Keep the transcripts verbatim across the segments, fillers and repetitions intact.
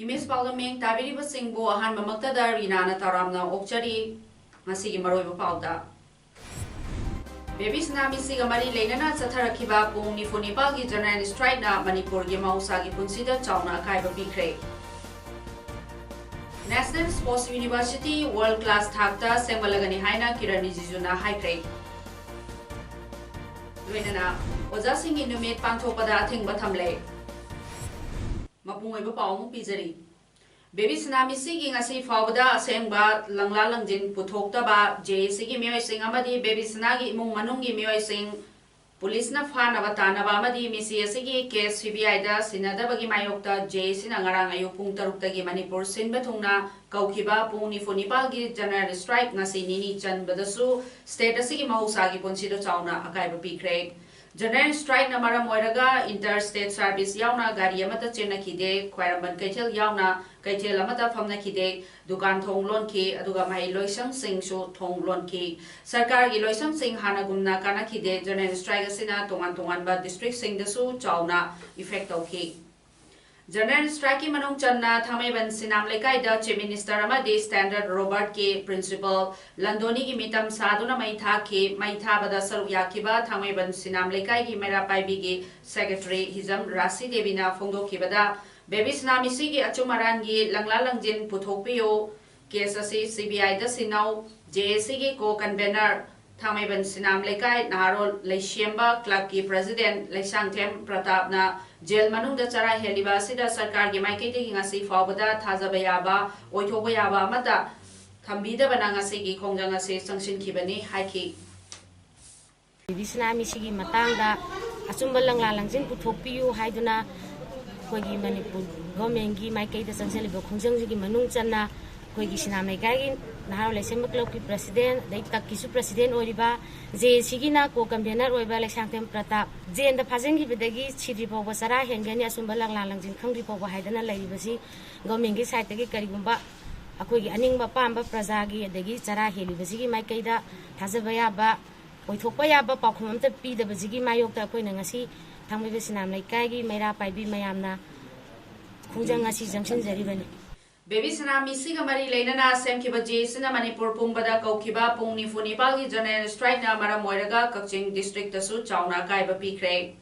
Image ꯄꯥꯎꯗꯝ ꯃꯤꯡ ꯇꯥꯕꯤꯔꯤꯕꯁꯤꯡꯕꯨ ꯑꯍꯥꯟꯕꯃꯛꯇꯗ ꯔꯤꯅꯥꯅ ꯇꯔꯥꯝꯅ ꯑꯣꯛꯆꯔꯤ꯫ ꯉꯁꯤꯒꯤ ꯃꯔꯨꯑꯣꯏꯕ ꯄꯥꯎꯗ, ꯕꯦꯕꯤ ꯁꯅꯥ ꯃꯤꯁꯤꯒ ꯃꯔꯤ ꯂꯩꯅꯅ ꯆꯠꯊꯔꯛꯈꯤꯕ ꯄꯨꯡ ꯅꯤꯐꯨ ꯅꯤꯄꯥꯜꯒꯤ ꯖꯦꯅꯔꯦꯜ ꯁ꯭ꯇ꯭ꯔꯥꯏꯛꯅ ꯃꯅꯤꯄꯨꯔꯒꯤ ꯃꯍꯧꯁꯥꯒꯤ ꯄꯨꯟꯁꯤꯗ ꯆꯥꯎꯅ ꯑꯀꯥꯏꯕ ꯄꯤꯈ꯭ꯔꯦ꯫ National sports university world class ꯊꯥꯛꯇ ꯁꯦꯝꯒꯠꯂꯒꯅꯤ ꯍꯥꯏꯅ ꯀꯤꯔꯟ ꯔꯤꯖꯤꯖꯨꯅ ꯍꯥꯏꯈ꯭ꯔꯦ꯫ ꯂꯣꯏꯅꯅ ꯑꯣꯖꯥꯁꯤꯡꯒꯤ ꯅꯨꯃꯤꯠ ꯄꯥꯡꯊꯣꯛꯄꯗ ꯑꯊꯤꯡꯕ ꯊꯝꯂꯦ꯫ ꯃꯄꯨꯡ ꯑꯣꯏꯕ ꯄꯥꯎ ꯑꯃꯨꯛ ꯄꯤꯖꯔꯤ꯫ ꯕꯦꯕꯤ ꯁꯅꯥ ꯃꯤꯁꯤꯒꯤ ꯉꯁꯤ ꯐꯥꯎꯕꯗ ꯑꯁꯦꯡꯕ ꯂꯪꯂꯥ ꯂꯪꯖꯤꯟ ꯄꯨꯊꯣꯛꯇꯕ ꯖꯦ ꯑꯦ ꯁꯤꯒꯤ ꯃꯤꯑꯣꯏꯁꯤꯡ ꯑꯃꯗꯤ ꯕꯦꯕꯤ ꯁꯅꯥꯒꯤ ꯏꯃꯨꯡ ꯃꯅꯨꯡꯒꯤ ꯃꯤꯑꯣꯏꯁꯤꯡ ꯄꯨꯂꯤꯁꯅ ꯐꯥꯅꯕ ꯇꯥꯟꯅꯕ ꯑꯃꯗꯤ ꯃꯤꯁꯤ ꯑꯁꯤꯒꯤ ꯀꯦꯁ ꯁꯤ ꯕꯤ ꯑꯥꯏꯗ ꯁꯤꯟꯅꯗꯕꯒꯤ ꯃꯥꯌꯣꯛꯇ ꯖꯦ ꯑꯦ ꯁꯤꯅ ꯉꯔꯥꯡ ꯑꯌꯨꯛ ꯄꯨꯡ ꯇꯔꯨꯛꯇꯒꯤ ꯃꯅꯤꯄꯨꯔ ꯁꯤꯟꯕ ꯊꯨꯡꯅ ꯀꯧꯈꯤꯕ ꯄꯨꯡ ꯅꯤꯐꯨ ꯅꯤꯄꯥꯜꯒꯤ ꯖꯦꯅꯔꯦꯜ ꯁ꯭ꯇ꯭ꯔꯥꯏꯛ ꯉꯁꯤ ꯅꯤꯅꯤ ꯆꯟꯕꯗꯁꯨ ꯁ꯭ꯇꯦꯠ ꯑꯁꯤꯒꯤ ꯃꯍꯧꯁꯥꯒꯤ ꯄꯨꯟꯁꯤꯗ ꯆꯥꯎꯅ ꯑꯀꯥꯏꯕ ꯄꯤꯈ꯭ꯔꯦ꯫ ꯖꯦꯅꯔꯦꯜ ꯁ꯭ꯇ꯭ꯔꯥꯏꯛꯅ ꯃꯔꯝ ꯑꯣꯏꯔꯒ ꯏꯟꯇꯔ ꯁ꯭ꯇꯦꯠ ꯁꯥꯔꯚꯤꯁ ꯌꯥꯎꯅ ꯒꯥꯔꯤ ꯑꯃꯠꯇ ꯆꯦꯟꯅꯈꯤꯗꯦ, ꯈ꯭ꯋꯥꯏꯔꯝꯕꯟ ꯀꯩꯊꯦꯜ ꯌꯥꯎꯅ ꯀꯩꯊꯦꯜ ꯑꯃꯠꯇ ꯐꯝꯅꯈꯤꯗꯦ, ꯗꯨꯀꯥꯟ ꯊꯣꯡ ꯂꯣꯟꯈꯤ, ꯑꯗꯨꯒ ꯃꯍꯩ ꯂꯣꯏꯁꯪꯁꯤꯡꯁꯨ ꯊꯣꯡ ꯂꯣꯟꯈꯤ꯫ ꯁꯔꯀꯥꯔꯒꯤ ꯂꯣꯏꯁꯪꯁꯤꯡ ꯍꯥꯟꯅꯒꯨꯝꯅ ꯀꯥꯟꯅꯈꯤꯗꯦ꯫ ꯖꯦꯅꯔꯦꯜ ꯁ꯭ꯇ꯭ꯔꯥꯏꯛ ꯑꯁꯤꯅ ꯇꯣꯉꯥꯟ ꯇꯣꯉꯥꯟꯕ ꯗꯤꯁꯇ꯭ꯔꯤꯛꯁꯤꯡꯗꯁꯨ ꯆꯥꯎꯅ ꯏꯐꯦꯛ ꯇꯧꯈꯤ꯫ ꯖꯦꯅꯔꯦꯜ ꯁ꯭ꯇ꯭ꯔꯥꯏꯛꯀꯤ ꯃꯅꯨꯡ ꯆꯟꯅ ꯊꯥꯡꯃꯩꯕꯟ ꯁꯤꯅꯥꯝ ꯂꯩꯀꯥꯏꯗ ꯆꯤꯐ ꯃꯤꯅꯤꯁꯇꯔ ꯑꯃꯗꯤ ꯁ꯭ꯇꯦꯟꯗꯔꯗ ꯔꯣꯕꯥꯔꯠꯀꯤ ꯄ꯭ꯔꯤꯟꯁꯤꯄꯜ ꯂꯟꯗꯣꯅꯤꯒꯤ ꯃꯤꯇꯝ ꯁꯥꯗꯨꯅ ꯃꯩ ꯊꯥꯈꯤ꯫ ꯃꯩ ꯊꯥꯕꯗ ꯁꯔꯨꯛ ꯌꯥꯈꯤꯕ ꯊꯥꯡꯃꯩꯕꯟ ꯁꯤꯅꯥꯝ ꯂꯩꯀꯥꯏꯒꯤ ꯃꯩꯔꯥ ꯄꯥꯏꯕꯤꯒꯤ ꯁꯦꯀ꯭ꯔꯦꯇꯔꯤ ꯍꯤꯖꯝ ꯔꯥꯁꯤ ꯗꯦꯕꯤꯅ ꯐꯣꯡꯗꯣꯛꯈꯤꯕꯗ, ꯕꯦꯕꯤ ꯁꯅꯥ ꯃꯤꯁꯤꯒꯤ ꯑꯆꯨꯝ ꯑꯔꯥꯟꯒꯤ ꯂꯪꯂꯥ ꯂꯪꯖꯤꯟ ꯄꯨꯊꯣꯛꯄꯤꯌꯨ, ꯀꯦꯁ ꯑꯁꯤ ꯁꯤ ꯕꯤ ꯑꯥꯏꯗ ꯁꯤꯟꯅꯧ, ꯖꯦ ꯑꯦ ꯁꯤꯒꯤ ꯀꯣ ꯀꯟꯚꯦꯅꯔ, ꯊꯥꯡꯃꯩꯕꯟ ꯁꯤꯅꯥꯝ ꯂꯩꯀꯥꯏ ꯅꯍꯥꯔꯣꯜ ꯂꯩꯁꯦꯝꯕ ꯀ꯭ꯂꯕꯀꯤ ꯄ꯭ꯔꯁꯤꯗꯦꯟꯠ ꯂꯩꯁꯥꯡꯊꯦꯝ ꯄ꯭ꯔꯇꯥꯞꯅ ꯖꯦꯜ ꯃꯅꯨꯡꯗ ꯆꯔꯥ ꯍꯦꯜꯂꯤꯕ ꯑꯁꯤꯗ ꯁꯔꯀꯥꯔꯒꯤ ꯃꯥꯏꯀꯩꯗꯒꯤ ꯉꯁꯤ ꯐꯥꯎꯕꯗ ꯊꯥꯖꯕ ꯌꯥꯕ, ꯑꯣꯏꯊꯣꯛꯄ ꯌꯥꯕ ꯑꯃꯠꯇ ꯊꯝꯕꯤꯗꯕꯅ ꯉꯁꯤꯒꯤ ꯈꯣꯡꯖꯪ ꯑꯁꯤ ꯆꯪꯁꯤꯟꯈꯤꯕꯅꯤ ꯍꯥꯏꯈꯤ꯫ ꯕꯦꯕꯤ ꯁꯅꯥꯃꯤꯁꯤꯒꯤ ꯃꯇꯥꯡꯗ ꯑꯆꯨꯝꯕ ꯂꯪꯂꯥ ꯂꯪꯖꯤꯟ ꯄꯨꯊꯣꯛꯄꯤꯌꯨ ꯍꯥꯏꯗꯨꯅ ꯑꯩꯈꯣꯏꯒꯤ ꯃꯅꯤꯄꯨꯔ ꯒꯣꯔꯃꯦꯟꯒꯤ ꯃꯥꯏꯀꯩꯗ ꯆꯪꯁꯤꯜꯂꯤꯕ ꯈꯣꯡꯖꯪꯁꯤꯒꯤ ꯃꯅꯨꯡ ꯆꯟꯅ ꯑꯩꯈꯣꯏꯒꯤ ꯁꯤꯅꯥꯝ ꯂꯩꯀꯥꯏꯒꯤ ꯅꯍꯥꯔꯣꯜ ꯂꯩꯁꯦꯝꯕ ꯀ꯭ꯂꯕꯀꯤ ꯄ꯭ꯔꯁꯤꯗꯦꯟ, ꯑꯗꯩ ꯇꯛꯀꯤꯁꯨ ꯄ꯭ꯔꯁꯤꯗꯦꯟ ꯑꯣꯏꯔꯤꯕ, ꯖꯦ ꯑꯦ ꯁꯤꯒꯤꯅ ꯀꯣ ꯀꯟꯚꯦꯅꯔ ꯑꯣꯏꯕ ꯂꯩꯁꯥꯡꯊꯦꯝ ꯄ꯭ꯔꯇꯥꯞ, ꯖꯦꯜꯗ ꯐꯥꯖꯤꯟꯈꯤꯕꯗꯒꯤ ꯁꯤꯗ꯭ꯔꯤ ꯐꯥꯎꯕ ꯆꯔꯥ ꯍꯦꯟꯒꯅꯤ, ꯑꯆꯨꯝꯕ ꯂꯪꯂꯥ ꯂꯪꯖꯤꯟ ꯈꯪꯗ꯭ꯔꯤ ꯐꯥꯎꯕ ꯍꯥꯏꯗꯅ ꯂꯩꯔꯤꯕꯁꯤ ꯒꯣꯔꯃꯦꯟꯒꯤ ꯁꯥꯏꯠꯇꯒꯤ ꯀꯔꯤꯒꯨꯝꯕ ꯑꯩꯈꯣꯏꯒꯤ ꯑꯅꯤꯡꯕ ꯑꯄꯥꯝꯕ ꯄ꯭ꯔꯖꯥꯒꯤ ꯑꯗꯒꯤ ꯆꯔꯥ ꯍꯦꯜꯂꯤꯕꯁꯤꯒꯤ ꯃꯥꯏꯀꯩꯗ ꯊꯥꯖꯕ ꯌꯥꯕ, ꯑꯣꯏꯊꯣꯛꯄ ꯌꯥꯕ ꯄꯥꯎꯈꯨꯝ ꯑꯝꯇ ꯄꯤꯗꯕꯁꯤꯒꯤ ꯃꯥꯌꯣꯛꯇ ꯑꯩꯈꯣꯏꯅ ꯉꯁꯤ ꯊꯥꯡꯃꯩꯕꯟ ꯁꯤꯅꯥꯝ ꯂꯩꯀꯥꯏꯒꯤ ꯃꯩꯔꯥ ꯄꯥꯏꯕꯤ ꯃꯌꯥꯝꯅ ꯈꯣꯡꯖꯪ ꯑꯁꯤ ꯆꯪꯁꯤꯟꯖꯔꯤꯕꯅꯤ꯫ ꯕꯦꯕꯤ ꯁꯅꯥꯃꯤꯁꯤꯒ ꯃꯔꯤ ꯂꯩꯅꯅ ꯁꯦꯝꯈꯤꯕ ꯖꯦ ꯑꯦ ꯁꯤꯅ ꯃꯅꯤꯄꯨꯔ ꯄꯨꯝꯕꯗ ꯀꯧꯈꯤꯕ ꯄꯨꯡ ꯅꯤꯐꯨ ꯅꯤꯄꯥꯜꯒꯤ ꯖꯦꯅꯔꯦꯜ ꯁ꯭ꯇ꯭ꯔꯥꯏꯛꯅ ꯃꯔꯝ ꯑꯣꯏꯔꯒ ꯀꯛꯆꯤꯡ ꯗꯤꯁꯇ꯭ꯔꯤꯛꯇꯁꯨ ꯆꯥꯎꯅ ꯑꯀꯥꯏꯕ ꯄꯤꯈ꯭ꯔꯦ꯫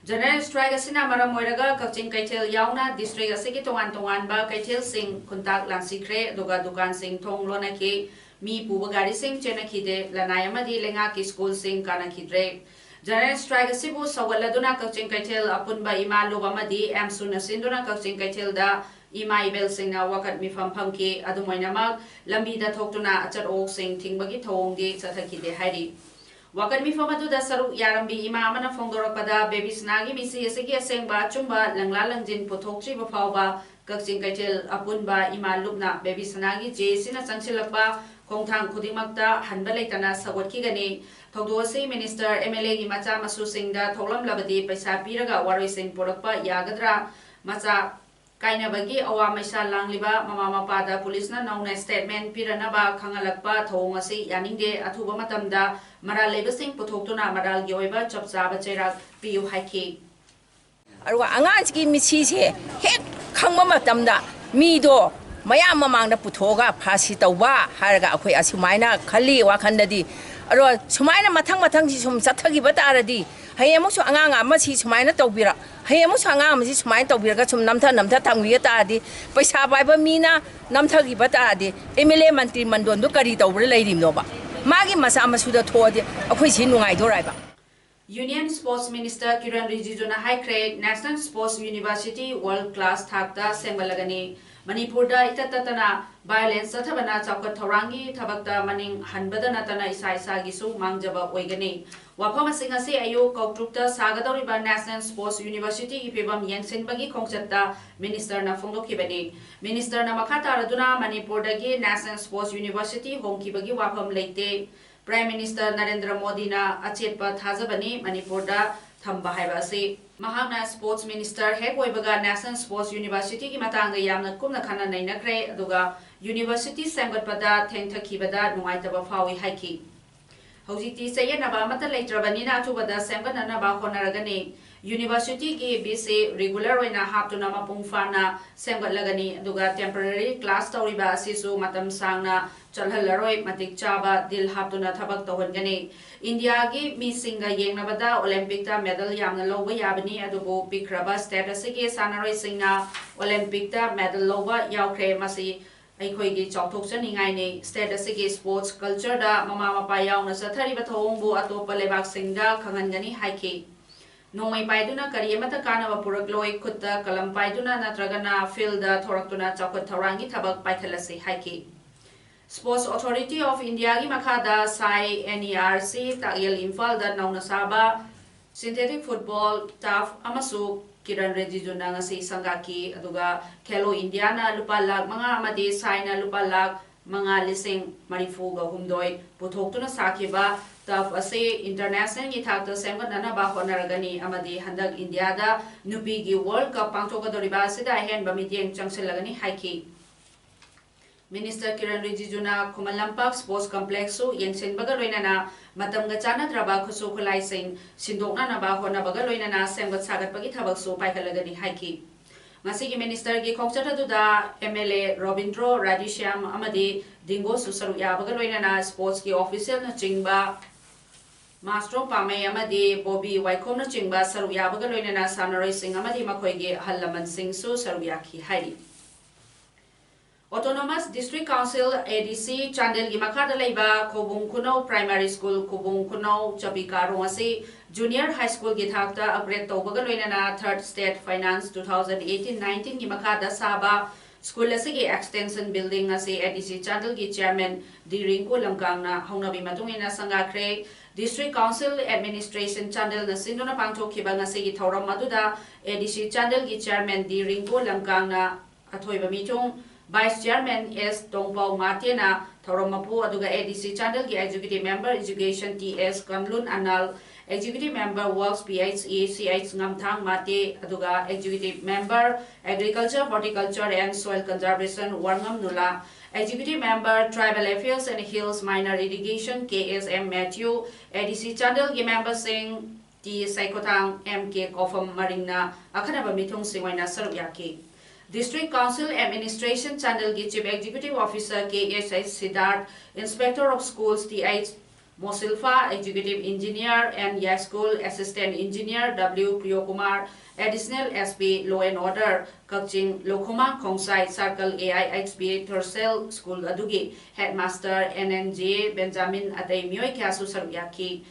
ꯖꯦꯅꯔꯦꯜ ꯁ꯭ꯇ꯭ꯔꯥꯏꯛ ꯑꯁꯤꯅ ꯃꯔꯝ ꯑꯣꯏꯔꯒ ꯀꯛꯆꯤꯡ ꯀꯩꯊꯦꯜ ꯌꯥꯎꯅ ꯗꯤꯁꯇ꯭ꯔꯤꯛ ꯑꯁꯤꯒꯤ ꯇꯣꯉꯥꯟ ꯇꯣꯉꯥꯟꯕ ꯀꯩꯊꯦꯜꯁꯤꯡ ꯈꯨꯟꯇꯥꯛ ꯂꯥꯟꯁꯤꯈ꯭ꯔꯦ, ꯑꯗꯨꯒ ꯗꯨꯀꯥꯟꯁꯤꯡ ꯊꯣꯡ ꯂꯣꯟꯅꯈꯤ꯫ ꯃꯤ ꯄꯨꯕ ꯒꯥꯔꯤꯁꯤꯡ ꯆꯦꯟꯅꯈꯤꯗꯦ꯫ ꯂꯅꯥꯏ ꯑꯃꯗꯤ ꯂꯩꯉꯥꯛꯀꯤ ꯁ꯭ꯀꯨꯜꯁꯤꯡ ꯀꯥꯅꯈꯤꯗ꯭ꯔꯦ꯫ ꯖꯦꯅꯔꯦꯜ ꯁ꯭ꯇ꯭ꯔꯥꯏꯛ ꯑꯁꯤꯕꯨ ꯁꯧꯒꯠꯂꯗꯨꯅ ꯀꯛꯆꯤꯡ ꯀꯩꯊꯦꯜ ꯑꯄꯨꯟꯕ ꯏꯃꯥ ꯂꯨꯞ ꯑꯃꯗꯤ ꯑꯦꯝꯁꯨꯅ ꯁꯤꯟꯗꯨꯅ ꯀꯛꯆꯤꯡ ꯀꯩꯊꯦꯜꯗ ꯏꯃꯥ ꯏꯕꯦꯜꯁꯤꯡꯅ ꯋꯥꯀꯠ ꯃꯤꯐꯝ ꯐꯝꯈꯤ꯫ ꯑꯗꯨꯝ ꯑꯣꯏꯅꯃꯛ, ꯂꯝꯕꯤꯗ ꯊꯣꯛꯇꯨꯅ ꯑꯆꯠ ꯑꯋꯣꯛꯁꯤꯡ ꯊꯤꯡꯕꯒꯤ ꯊꯧꯑꯣꯡꯗꯤ ꯆꯠꯊꯈꯤꯗꯦ ꯍꯥꯏꯔꯤ꯫ ꯋꯥꯀꯠ ꯃꯤꯐꯝ ꯑꯗꯨꯗ ꯁꯔꯨꯛ ꯌꯥꯔꯝꯕꯤ ꯏꯃꯥ ꯑꯃꯅ ꯐꯣꯡꯗꯣꯔꯛꯄꯗ, ꯕꯦꯕꯤ ꯁꯅꯥꯒꯤ ꯃꯤꯁꯤ ꯑꯁꯤꯒꯤ ꯑꯁꯦꯡꯕ ꯑꯆꯨꯝꯕ ꯂꯪꯂꯥ ꯂꯪꯖꯤꯟ ꯄꯨꯊꯣꯛꯇ꯭ꯔꯤꯕ ꯐꯥꯎꯕ ꯀꯛꯆꯤꯡ ꯀꯩꯊꯦꯜ ꯑꯄꯨꯟꯕ ꯏꯃꯥ ꯂꯨꯞꯅ ꯕꯦꯕꯤ ꯁꯅꯥꯒꯤ ꯖꯦ ꯑꯦ ꯁꯤꯅ ꯆꯪꯁꯤꯜꯂꯛꯄ ꯈꯣꯡꯊꯥꯡ ꯈꯨꯗꯤꯡꯃꯛꯇ ꯍꯟꯕ ꯂꯩꯇꯅ ꯁꯧꯒꯠꯈꯤꯒꯅꯤ꯫ ꯊꯧꯗꯣꯛ ꯑꯁꯤ ꯃꯤꯅꯤꯁꯇꯔ, ꯑꯦꯝ ꯑꯦꯜ ꯑꯦꯒꯤ ꯃꯆꯥ ꯃꯁꯨꯁꯤꯡꯗ ꯊꯣꯛꯂꯝꯂꯕꯗꯤ ꯄꯩꯁꯥ ꯄꯤꯔꯒ ꯋꯥꯔꯣꯏꯁꯤꯟ ꯄꯨꯔꯛꯄ ꯌꯥꯒꯗ꯭ꯔꯥ? ꯃꯆꯥ ꯀꯥꯏꯅꯕꯒꯤ ꯑꯋꯥ ꯃꯩꯁꯥ ꯂꯥꯡꯂꯤꯕ ꯃꯃꯥ ꯃꯄꯥꯗ ꯄꯨꯂꯤꯁꯅ ꯅꯧꯅ ꯁ꯭ꯇꯦꯠꯃꯦꯟ ꯄꯤꯔꯅꯕ ꯈꯪꯍꯜꯂꯛꯄ ꯊꯧꯑꯣꯡ ꯑꯁꯤ ꯌꯥꯅꯤꯡꯗꯦ꯫ ꯑꯊꯨꯕ ꯃꯇꯝꯗ ꯃꯔꯥꯜ ꯂꯩꯕꯁꯤꯡ ꯄꯨꯊꯣꯛꯇꯨꯅ ꯃꯔꯥꯜꯒꯤ ꯑꯣꯏꯕ ꯆꯞ ꯆꯥꯕ ꯆꯩꯔꯥꯛ ꯄꯤꯌꯨ ꯍꯥꯏꯈꯤ꯫ ꯑꯗꯨꯒ ꯑꯉꯥꯡꯁꯤꯒꯤ ꯃꯤꯠꯁꯤꯁꯦ ꯍꯦꯛ ꯈꯪꯕ ꯃꯇꯝꯗ ꯃꯤꯗꯣ ꯃꯌꯥꯝ ꯃꯃꯥꯡꯗ ꯄꯨꯊꯣꯛꯑꯒ ꯐꯥꯁꯤ ꯇꯧꯕ ꯍꯥꯏꯔꯒ ꯑꯩꯈꯣꯏ ꯑꯁꯨꯃꯥꯏꯅ ꯈꯜꯂꯤ ꯋꯥꯈꯜꯗꯗꯤ꯫ ꯑꯗꯣ ꯁꯨꯃꯥꯏꯅ ꯃꯊꯪ ꯃꯊꯪꯁꯤ ꯁꯨꯝ ꯆꯠꯊꯈꯤꯕ ꯇꯥꯔꯗꯤ, ꯍꯌꯦꯡ ꯑꯃꯨꯛꯁꯨ ꯑꯉꯥꯡ ꯑꯃꯁꯤ ꯁꯨꯃꯥꯏꯅ ꯇꯧꯕꯤꯔ-, ꯍꯌꯦꯡ ꯑꯃꯨꯛꯁꯨ ꯑꯉꯥꯡ ꯑꯃꯁꯤ ꯁꯨꯃꯥꯏꯅ ꯇꯧꯕꯤꯔꯒ ꯁꯨꯝ ꯅꯝꯊ ꯅꯝꯊ ꯊꯝꯈꯤꯕ ꯇꯥꯔꯗꯤ, ꯄꯩꯁꯥ ꯄꯥꯏꯕ ꯃꯤꯅ ꯅꯝꯊꯈꯤꯕ ꯇꯥꯔꯗꯤ, ꯑꯦꯝ ꯑꯦꯜ ꯑꯦ ꯃꯟꯇ꯭ꯔꯤ ꯃꯟꯗꯣꯟꯗꯣ ꯀꯔꯤ ꯇꯧꯕ꯭ꯔꯥ ꯂꯩꯔꯤꯕꯅꯣꯕ? ꯃꯥꯒꯤ ꯃꯆꯥ ꯃꯁꯨꯗ ꯊꯣꯛꯑꯗꯤ ꯑꯩꯈꯣꯏ ꯁꯤ ꯅꯨꯡꯉꯥꯏꯗꯣꯔꯥꯏꯕ? ꯌꯨꯅꯤꯌꯟ ꯁ꯭ꯄꯣꯔꯠꯁ ꯃꯤꯅꯤꯁꯇꯔ ꯀꯤꯔꯟ ꯔꯤꯖꯤꯖꯨꯅ ꯍꯥꯏꯈ꯭ꯔꯦ, national sports university world class ꯊꯥꯛꯇ ꯁꯦꯝꯒꯠꯂꯒꯅꯤ꯫ ꯃꯅꯤꯄꯨꯔꯗ ꯏꯇꯠ ꯇꯠꯇꯅ violence ꯆꯠꯊꯕꯅ ꯆꯥꯎꯈꯠ ꯊꯧꯔꯥꯡꯒꯤ ꯊꯕꯛꯇ ꯃꯅꯤꯡ ꯍꯟꯕꯗ ꯅꯠꯇꯅ ꯏꯁꯥ ꯏꯁꯥꯒꯤꯁꯨ ꯃꯥꯡꯖꯕ ꯑꯣꯏꯒꯅꯤ꯫ ꯋꯥꯐꯝ ꯑꯁꯤ ꯉꯁꯤ ꯑꯌꯨꯛ ꯀꯧꯇ꯭ꯔꯨꯛꯇ ꯁꯥꯒꯗꯧꯔꯤꯕ National Sports Universityꯒꯤ ꯐꯤꯕꯝ ꯌꯦꯡꯁꯤꯟꯕꯒꯤ ꯈꯣꯡꯆꯠꯇ ministerꯅ ꯐꯣꯡꯗꯣꯛꯈꯤꯕꯅꯤ꯫ Ministerꯅ ꯃꯈꯥ ꯇꯥꯔꯗꯨꯅ ꯃꯅꯤꯄꯨꯔꯗꯒꯤ National Sports University ꯍꯣꯡꯈꯤꯕꯒꯤ ꯋꯥꯐꯝ ꯂꯩꯇꯦ꯫ Prime Minister ꯅꯔꯦꯟꯗ꯭ꯔ ꯃꯣꯗꯤꯅ ꯑꯆꯦꯠꯄ ꯊꯥꯖꯕꯅꯤ ꯃꯅꯤꯄꯨꯔꯗ ꯊꯝꯕ ꯍꯥꯏꯕ ꯑꯁꯤ꯫ ꯃꯍꯥꯛꯅ sports minister ꯍꯦꯛ ꯑꯣꯏꯕꯒ National Sports Universityꯒꯤ ꯃꯇꯥꯡꯗ ꯌꯥꯝꯅ ꯀꯨꯞꯅ ꯈꯟꯅ ꯅꯩꯅꯈ꯭ꯔꯦ, ꯑꯗꯨꯒ university ꯁꯦꯝꯒꯠꯄꯗ ꯊꯦꯡꯊꯈꯤꯕꯗ ꯅꯨꯡꯉꯥꯏꯇꯕ ꯐꯥꯎꯏ ꯍꯥꯏꯈꯤ꯫ ꯍꯧꯖꯤꯛꯇꯤ ꯆꯌꯦꯠꯅꯕ ꯑꯃꯠꯇ ꯂꯩꯇ꯭ꯔꯕꯅꯤꯅ ꯑꯊꯨꯕꯗ ꯁꯦꯝꯒꯠꯅꯅꯕ ꯍꯣꯠꯅꯔꯒꯅꯤ꯫ Universityꯒꯤ VC regular ꯑꯣꯏꯅ ꯍꯥꯞꯇꯨꯅ ꯃꯄꯨꯡ ꯐꯥꯅ ꯁꯦꯝꯒꯠꯂꯒꯅꯤ, ꯑꯗꯨꯒ temporary class ꯇꯧꯔꯤꯕ ꯑꯁꯤꯁꯨ ꯃꯇꯝ ꯁꯥꯡꯅ ꯆꯠꯍꯜꯂꯔꯣꯏ, ꯃꯇꯤꯛ ꯆꯥꯕ deal ꯍꯥꯞꯇꯨꯅ ꯊꯕꯛ ꯇꯧꯍꯟꯒꯅꯤ꯫ ꯏꯟꯗꯤꯌꯥꯒꯤ ꯃꯤꯁꯤꯡꯒ ꯌꯦꯡꯅꯕꯗ Olympicꯇ medal ꯌꯥꯝꯅ ꯂꯧꯕ ꯌꯥꯕꯅꯤ, ꯑꯗꯨꯕꯨ ꯄꯤꯛꯈ꯭ꯔꯕ state ꯑꯁꯤꯒꯤ ꯁꯥꯟꯅꯔꯣꯏꯁꯤꯡꯅ Olympicꯇ medal ꯂꯧꯕ ꯌꯥꯎꯈ꯭ꯔꯦ꯫ ꯃꯁꯤ ꯑꯩꯈꯣꯏꯒꯤ ꯆꯥꯎꯊꯣꯛꯆꯅꯤꯡꯉꯥꯏꯅꯤ꯫ State ꯑꯁꯤꯒꯤ sports cultureꯗ ꯃꯃꯥ ꯃꯄꯥ ꯌꯥꯎꯅ ꯆꯠꯊꯔꯤꯕ ꯊꯧꯑꯣꯡꯕꯨ ꯑꯇꯣꯞꯄ ꯂꯩꯕꯥꯛꯁꯤꯡꯗ ꯈꯪꯍꯟꯒꯅꯤ ꯍꯥꯏꯈꯤ꯫ ꯅꯣꯡꯃꯩ ꯄꯥꯏꯗꯨꯅ ꯀꯔꯤ ꯑꯃꯠꯇ ꯀꯥꯟꯅꯕ ꯄꯨꯔꯛꯂꯣꯏ, ꯈꯨꯠꯇ ꯀꯂꯝ ꯄꯥꯏꯗꯨꯅ ꯅꯠꯇ꯭ꯔꯒꯅ fieldꯗ ꯊꯣꯔꯛꯇꯨꯅ ꯆꯥꯎꯈꯠ ꯊꯧꯔꯥꯡꯒꯤ ꯊꯕꯛ ꯄꯥꯏꯈꯠꯂꯁꯤ ꯍꯥꯏꯈꯤ꯫ Sports Authority of Indiaꯒꯤ ꯃꯈꯥꯗ ꯁꯥꯏ NERC ꯇꯥꯛꯌꯦꯜ ꯏꯝꯐꯥꯜꯗ ꯅꯧꯅ ꯁꯥꯕ synthetic football turf ꯑꯃꯁꯨ ꯀꯤꯔꯟ ꯔꯤꯖꯤꯖꯨꯅ ꯉꯁꯤ ꯁꯪꯒꯥꯈꯤ꯫ ꯑꯗꯨꯒ ꯈꯦꯂꯣ ꯏꯟꯗꯤꯌꯥꯅ ꯂꯨꯄꯥ ꯂꯥꯈ ꯃꯉꯥ ꯑꯃꯗꯤ ꯁꯥꯏꯅ ꯂꯨꯄꯥ ꯂꯥꯈ ꯃꯉꯥ ꯂꯤꯁꯤꯡ ꯃꯔꯤꯐꯨꯒ ꯍꯨꯝꯗꯣꯏ ꯄꯨꯊꯣꯛꯇꯨꯅ ꯁꯥꯈꯤꯕ turf ꯑꯁꯤ internationalꯒꯤ ꯊꯥꯛꯇ ꯁꯦꯝꯒꯠꯅꯅꯕ ꯍꯣꯠꯅꯔꯒꯅꯤ ꯑꯃꯗꯤ ꯍꯟꯗꯛ ꯏꯟꯗꯤꯌꯥꯗ ꯅꯨꯄꯤꯒꯤ World Cup ꯄꯥꯡꯊꯣꯛꯀꯗꯧꯔꯤꯕ ꯑꯁꯤꯗ ꯑꯍꯦꯟꯕ ꯃꯤꯠꯌꯦꯡ ꯆꯪꯁꯤꯜꯂꯒꯅꯤ ꯍꯥꯏꯈꯤ꯫ Minister ꯀꯤꯔꯟ ꯔꯤꯖꯤꯖꯨꯅ ꯈꯨꯃꯟ ꯂꯝꯄꯥꯛ sports complexꯁꯨ ꯌꯦꯡꯁꯤꯟꯕꯒ ꯂꯣꯏꯅꯅ ꯃꯇꯝꯒ ꯆꯥꯟꯅꯗ꯭ꯔꯕ ꯈꯨꯠꯁꯨ ꯈꯨꯠꯂꯥꯏꯁꯤꯡ ꯁꯤꯟꯗꯣꯛꯅꯅꯕ ꯍꯣꯠꯅꯕꯒ ꯂꯣꯏꯅꯅ ꯁꯦꯝꯒꯠ ꯁꯥꯒꯠꯄꯒꯤ ꯊꯕꯛꯁꯨ ꯄꯥꯏꯈꯠꯂꯒꯅꯤ ꯍꯥꯏꯈꯤ꯫ ꯉꯁꯤꯒꯤ ministerꯒꯤ ꯈꯣꯡꯆꯠ ꯑꯗꯨꯗ MLA ꯔꯣꯕꯤꯟꯗ꯭ꯔꯣ ꯔꯥꯙꯦꯁ꯭ꯌꯥꯝ ꯑꯃꯗꯤ ꯗꯤꯡꯒꯣꯁꯨ ꯁꯔꯨꯛ ꯌꯥꯕꯒ ꯂꯣꯏꯅꯅ sportsꯀꯤ officialꯅꯆꯤꯡꯕ ꯃꯥꯁꯇ꯭ꯔꯣ ꯄꯥꯃꯩ ꯑꯃꯗꯤ ꯕꯣꯕꯤ ꯋꯥꯏꯈꯣꯝꯅꯆꯤꯡꯕ ꯁꯔꯨꯛ ꯌꯥꯕꯒ ꯂꯣꯏꯅꯅ ꯁꯥꯟꯅꯔꯣꯏꯁꯤꯡ ꯑꯃꯗꯤ ꯃꯈꯣꯏꯒꯤ ꯑꯍꯜ ꯂꯃꯟꯁꯤꯡꯁꯨ ꯁꯔꯨꯛ ꯌꯥꯈꯤ ꯍꯥꯏꯔꯤ꯫ Autonomous District Council, ADC, ꯆꯥꯟꯗꯦꯜꯒꯤ ꯃꯈꯥꯗ ꯂꯩꯕ ꯈꯧꯕꯨꯡ ꯈꯨꯅꯧ Primary School, ꯈꯧꯕꯨꯡ ꯈꯨꯅꯧ ꯆꯄꯤ ꯀꯥꯔꯣꯡ ꯑꯁꯤ Junior High Schoolꯒꯤ ꯊꯥꯛꯇ upgrade ꯇꯧꯕꯒ ꯂꯣꯏꯅꯅ Third State Finance two thousand eighteen nineteenꯒꯤ ꯃꯈꯥꯗ ꯁꯥꯕ ꯁ꯭ꯀꯨꯜ ꯑꯁꯤꯒꯤ extension building ꯑꯁꯤ A D C ꯆꯥꯟꯗꯦꯜꯒꯤ chairman ꯗꯤ ꯔꯤꯡꯀꯨ ꯂꯝꯀꯥꯡꯅ ꯍꯧꯅꯕꯤ ꯃꯇꯨꯡ ꯏꯟꯅ ꯁꯪꯒꯥꯈ꯭ꯔꯦ꯫ District Council Administration ꯆꯥꯟꯗꯦꯜꯅ ꯁꯤꯟꯗꯨꯅ ꯄꯥꯡꯊꯣꯛꯈꯤꯕ ꯉꯁꯤꯒꯤ ꯊꯧꯔꯝ ꯑꯗꯨꯗ A D C ꯆꯥꯟꯗꯦꯜꯒꯤ chairman ꯗꯤ ꯔꯤꯡꯀꯨ ꯂꯝꯀꯥꯡꯅ ꯑꯊꯣꯏꯕ ꯃꯤꯊꯨꯡ, Vice Chairman ꯑꯦꯁ ꯇꯣꯡꯄꯥꯎ ꯃꯥꯇꯦꯅ ꯊꯧꯔꯝ ꯃꯄꯨ, ꯑꯗꯨꯒ A D C ꯆꯥꯟꯗꯦꯜꯒꯤ Executive Member Education T S Kamlun Anal, Executive Member Works P H E C H Ngamthang Mate, ꯑꯗꯨꯒ Executive Member Agriculture, Horticulture and Soil Conservation Warngam Nula, Executive Member Tribal Affairs and Hills Minor Irrigation K S M Mathew, A D C ꯆꯥꯟꯗꯦꯜꯒꯤ memberꯁꯤꯡ T ꯁꯩꯈꯣꯊꯥꯡ, M ꯀꯦ ꯀꯣꯐꯝ ꯃꯔꯤꯡꯅ ꯑꯈꯟꯅꯕ ꯃꯤꯊꯨꯡꯁꯤꯡ ꯑꯣꯏꯅ ꯁꯔꯨꯛ ꯌꯥꯈꯤ꯫ District Council Administration ꯆꯥꯟꯗꯦꯜꯒꯤ Chief Executive Officer K S H Siddharth, Inspector of Schools T H Mosilpha, Executive Engineer N Yaiskul, Assistant Engineer W Priyokumar, Additional S P Law and Order Kakching, Loukhomang Khongsai Circle A I H B Thorsel school ꯑꯗꯨꯒꯤ Headmaster N N J Benjamin ꯑꯇꯩ ꯃꯤꯑꯣꯏ ꯀꯌꯥꯁꯨ ꯁꯔꯨꯛ ꯌꯥꯈꯤ꯫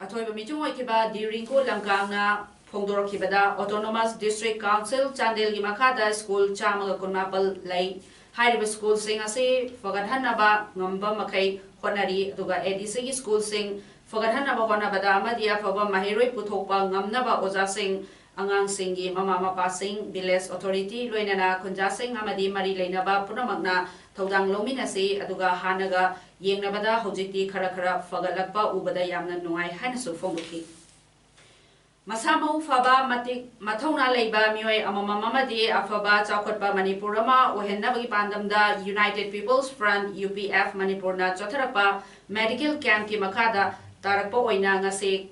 ꯑꯊꯣꯏꯕ ꯃꯤꯆꯨꯡ ꯑꯣꯏꯈꯤꯕ ꯗꯤ ꯔꯤꯡꯀꯨ ꯂꯝꯀꯥꯡꯅ ꯐꯣꯡꯗꯣꯔꯛꯈꯤꯕꯗ, Autonomous District Council ꯆꯥꯟꯗꯦꯜꯒꯤ ꯃꯈꯥꯗ ꯁ꯭ꯀꯨꯜ ꯆꯥꯝꯃꯒ ꯀꯨꯟꯃꯥꯄꯜ ꯂꯩ꯫ ꯍꯥꯏꯔꯤꯕ ꯁ꯭ꯀꯨꯜꯁꯤꯡ ꯑꯁꯤ ꯐꯒꯠꯍꯟꯅꯕ ꯉꯝꯕ ꯃꯈꯩ ꯍꯣꯠꯅꯔꯤ, ꯑꯗꯨꯒ ꯑꯦ ꯗꯤ ꯁꯤꯒꯤ ꯁ꯭ꯀꯨꯜꯁꯤꯡ ꯐꯒꯠꯍꯟꯅꯕ ꯍꯣꯠꯅꯕꯗ ꯑꯃꯗꯤ ꯑꯐꯕ ꯃꯍꯩꯔꯣꯏ ꯄꯨꯊꯣꯛꯄ ꯉꯝꯅꯕ ꯑꯣꯖꯥꯁꯤꯡ, ꯑꯉꯥꯡꯁꯤꯡꯒꯤ ꯃꯃꯥ ꯃꯄꯥꯁꯤꯡ, village authority, ꯂꯣꯏꯅꯅ ꯈꯨꯟꯖꯥꯁꯤꯡ ꯑꯃꯗꯤ ꯃꯔꯤ ꯂꯩꯅꯕ ꯄꯨꯝꯅꯃꯛꯅ ꯊꯧꯗꯥꯡ ꯂꯧꯃꯤꯟꯅꯁꯤ, ꯑꯗꯨꯒ ꯍꯥꯟꯅꯒ ꯌꯦꯡꯅꯕꯗ ꯍꯧꯖꯤꯛꯇꯤ ꯈꯔ ꯈꯔ ꯐꯒꯠꯂꯛꯄ ꯎꯕꯗ ꯌꯥꯝꯅ ꯅꯨꯡꯉꯥꯏ ꯍꯥꯏꯅꯁꯨ ꯐꯣꯡꯗꯣꯛꯈꯤ꯫ ꯃꯁꯥ ꯃꯎ ꯐꯕ, ꯃꯇꯤꯛ ꯃꯊꯧꯅꯥ ꯂꯩꯕ ꯃꯤꯑꯣꯏ ꯑꯃꯃꯝ ꯑꯃꯗꯤ ꯑꯐꯕ ꯆꯥꯎꯈꯠꯄ ꯃꯅꯤꯄꯨꯔ ꯑꯃ ꯑꯣꯏꯍꯟꯅꯕꯒꯤ ꯄꯥꯟꯗꯝꯗ United People's Front, U P F, ꯃꯅꯤꯄꯨꯔꯅ ꯆꯠꯊꯔꯛꯄ medical campꯀꯤ ꯃꯈꯥꯗ ꯇꯥꯔꯛꯄ ꯑꯣꯏꯅ ꯉꯁꯤ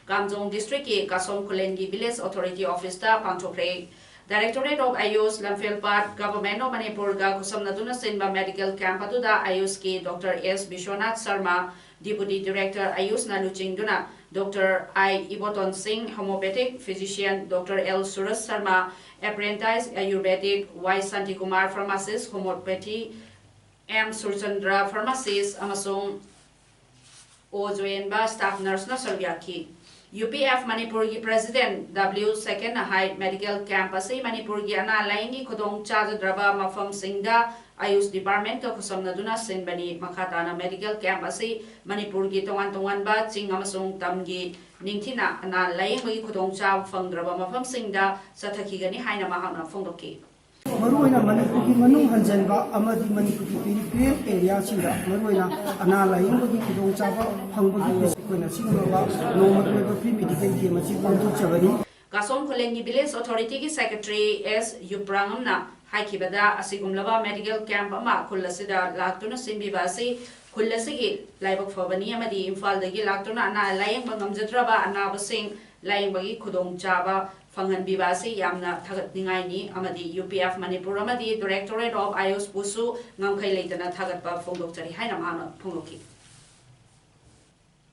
ꯀꯥꯝꯖꯣꯡ districtꯀꯤ ꯀꯥꯁꯣꯝ ꯈꯨꯂꯦꯟꯒꯤ village authority officeꯇ ꯄꯥꯡꯊꯣꯛꯈ꯭ꯔꯦ꯫ Directorate of AYUSH, ꯂꯝꯐꯦꯜꯄꯥꯠ, Government of ꯃꯅꯤꯄꯨꯔꯒ ꯈꯨꯠꯁꯝꯅꯗꯨꯅ ꯁꯤꯟꯕ medical camp ꯑꯗꯨꯗ AYUSHꯀꯤ Doctor ꯑꯦꯁ ꯕꯤꯁ꯭ꯋꯅꯥꯊ ꯁꯔꯃ, Deputy Director AYUSHꯅ ꯂꯨꯆꯤꯡꯗꯨꯅ Doctor ꯑꯥꯏ ꯏꯕꯣꯇꯣꯟ ꯁꯤꯡ, homeopathic physician, Doctor L Suraj Sharma, apprentice Ayurvedic, Y Shantikumar, pharmacist, homeopathy, M Surchandra, pharmacist, ꯑꯃꯁꯨꯡ ꯑꯣ ꯖꯣꯌꯦꯟꯕ, staff nurseꯅ ꯁꯔꯨꯛ ꯌꯥꯈꯤ꯫ ꯌꯨ ꯄꯤ ꯑꯦꯐ ꯃꯅꯤꯄꯨꯔꯒꯤ ꯄ꯭ꯔꯦꯁꯤꯗꯦꯟꯠ ꯗꯕ꯭ꯂꯤꯎ ꯁꯦꯀꯦꯟꯅ ꯍꯥꯏ, ꯃꯦꯗꯤꯀꯦꯜ ꯀꯦꯝꯞ ꯑꯁꯤ ꯃꯅꯤꯄꯨꯔꯒꯤ ꯑꯅꯥ ꯂꯥꯌꯦꯡꯒꯤ ꯈꯨꯗꯣꯡ ꯆꯥꯖꯗ꯭ꯔꯕ ꯃꯐꯝꯁꯤꯡꯗ ꯑꯌꯨꯁ ꯗꯤꯄꯥꯔꯠꯃꯦꯟꯠꯀ ꯈꯨꯠꯁꯝꯅꯗꯨꯅ ꯁꯤꯟꯕꯅꯤ꯫ ꯃꯈꯥ ꯇꯥꯅ ꯃꯦꯗꯤꯀꯦꯜ ꯀꯦꯝꯞ ꯑꯁꯤ ꯃꯅꯤꯄꯨꯔꯒꯤ ꯇꯣꯉꯥꯟ ꯇꯣꯉꯥꯟꯕ ꯆꯤꯡ ꯑꯃꯁꯨꯡ ꯇꯝꯒꯤ ꯅꯤꯡꯊꯤꯅ ꯑꯅꯥ ꯂꯥꯌꯦꯡꯕꯒꯤ ꯈꯨꯗꯣꯡꯆꯥꯕ ꯐꯪꯗ꯭ꯔꯕ ꯃꯐꯝꯁꯤꯡꯗ ꯆꯠꯊꯈꯤꯒꯅꯤ ꯍꯥꯏꯅ ꯃꯍꯥꯛꯅ ꯐꯣꯡꯗꯣꯛꯈꯤ꯫ ꯃꯔꯨꯑꯣꯏꯅ ꯃꯅꯤꯄꯨꯔꯒꯤ ꯃꯅꯨꯡ ꯍꯟꯖꯤꯟꯕ ꯑꯃꯗꯤ ꯃꯅꯤꯄꯨꯔꯒꯤ ꯄꯦꯔꯤꯐꯦꯔꯦꯜ ꯑꯦꯔꯤꯌꯥꯁꯤꯡꯗ ꯃꯔꯨꯑꯣꯏꯅ ꯑꯅꯥ ꯂꯥꯌꯦꯡꯕꯒꯤ ꯈꯨꯗꯣꯡꯆꯥꯕ ꯐꯪꯕꯒꯤ ꯑꯩꯈꯣꯏꯅ ꯁꯤꯒꯨꯝꯂꯕ ꯅꯣꯡꯃꯒꯤ ꯑꯣꯏꯕ ꯐ꯭ꯔꯤ ꯃꯦꯗꯤꯀꯦꯜ ꯀꯦꯝꯞ ꯑꯁꯤ ꯄꯥꯡꯊꯣꯛꯆꯕꯅꯤ꯫ ꯀꯥꯁꯣꯝ ꯈꯨꯂꯦꯟꯒꯤ ꯚꯤꯂꯦꯖ ꯑꯣꯊꯣꯔꯤꯇꯤꯒꯤ ꯁꯦꯀ꯭ꯔꯦꯇꯔꯤ ꯑꯦꯁ ꯌꯨꯄ꯭ꯔꯥꯉꯝꯅ ꯍꯥꯏꯈꯤꯕꯗ, ꯑꯁꯤꯒꯨꯝꯂꯕ ꯃꯦꯗꯤꯀꯦꯜ ꯀꯦꯝꯞ ꯑꯃ ꯈꯨꯜ ꯑꯁꯤꯗ ꯂꯥꯛꯇꯨꯅ ꯁꯤꯟꯕꯤꯕ ꯑꯁꯤ ꯈꯨꯜ ꯑꯁꯤꯒꯤ ꯂꯥꯏꯕꯛ ꯐꯕꯅꯤ ꯑꯃꯗꯤ ꯏꯝꯐꯥꯜꯗꯒꯤ ꯂꯥꯛꯇꯨꯅ ꯑꯅꯥ ꯂꯥꯌꯦꯡꯕ ꯉꯝꯖꯗ꯭ꯔꯕ ꯑꯅꯥꯕꯁꯤꯡ ꯂꯥꯌꯦꯡꯕꯒꯤ ꯈꯨꯗꯣꯡꯆꯥꯕ ꯐꯪꯍꯟꯕꯤꯕ ꯑꯁꯤ ꯌꯥꯝꯅ ꯊꯥꯒꯠꯅꯤꯡꯉꯥꯏꯅꯤ ꯑꯃꯗꯤ ꯌꯨ ꯄꯤ ꯑꯦꯐ ꯃꯅꯤꯄꯨꯔ ꯑꯃꯗꯤ ꯗꯥꯏꯔꯦꯛꯇꯣꯔꯦꯠ ꯑꯣꯐ ꯑꯥꯌꯨꯁꯄꯨꯁꯨ ꯉꯝꯈꯩ ꯂꯩꯇꯅ ꯊꯥꯒꯠꯄ ꯐꯣꯡꯗꯣꯛꯆꯔꯤ ꯍꯥꯏꯅ ꯃꯍꯥꯛꯅ ꯐꯣꯡꯗꯣꯛꯈꯤ꯫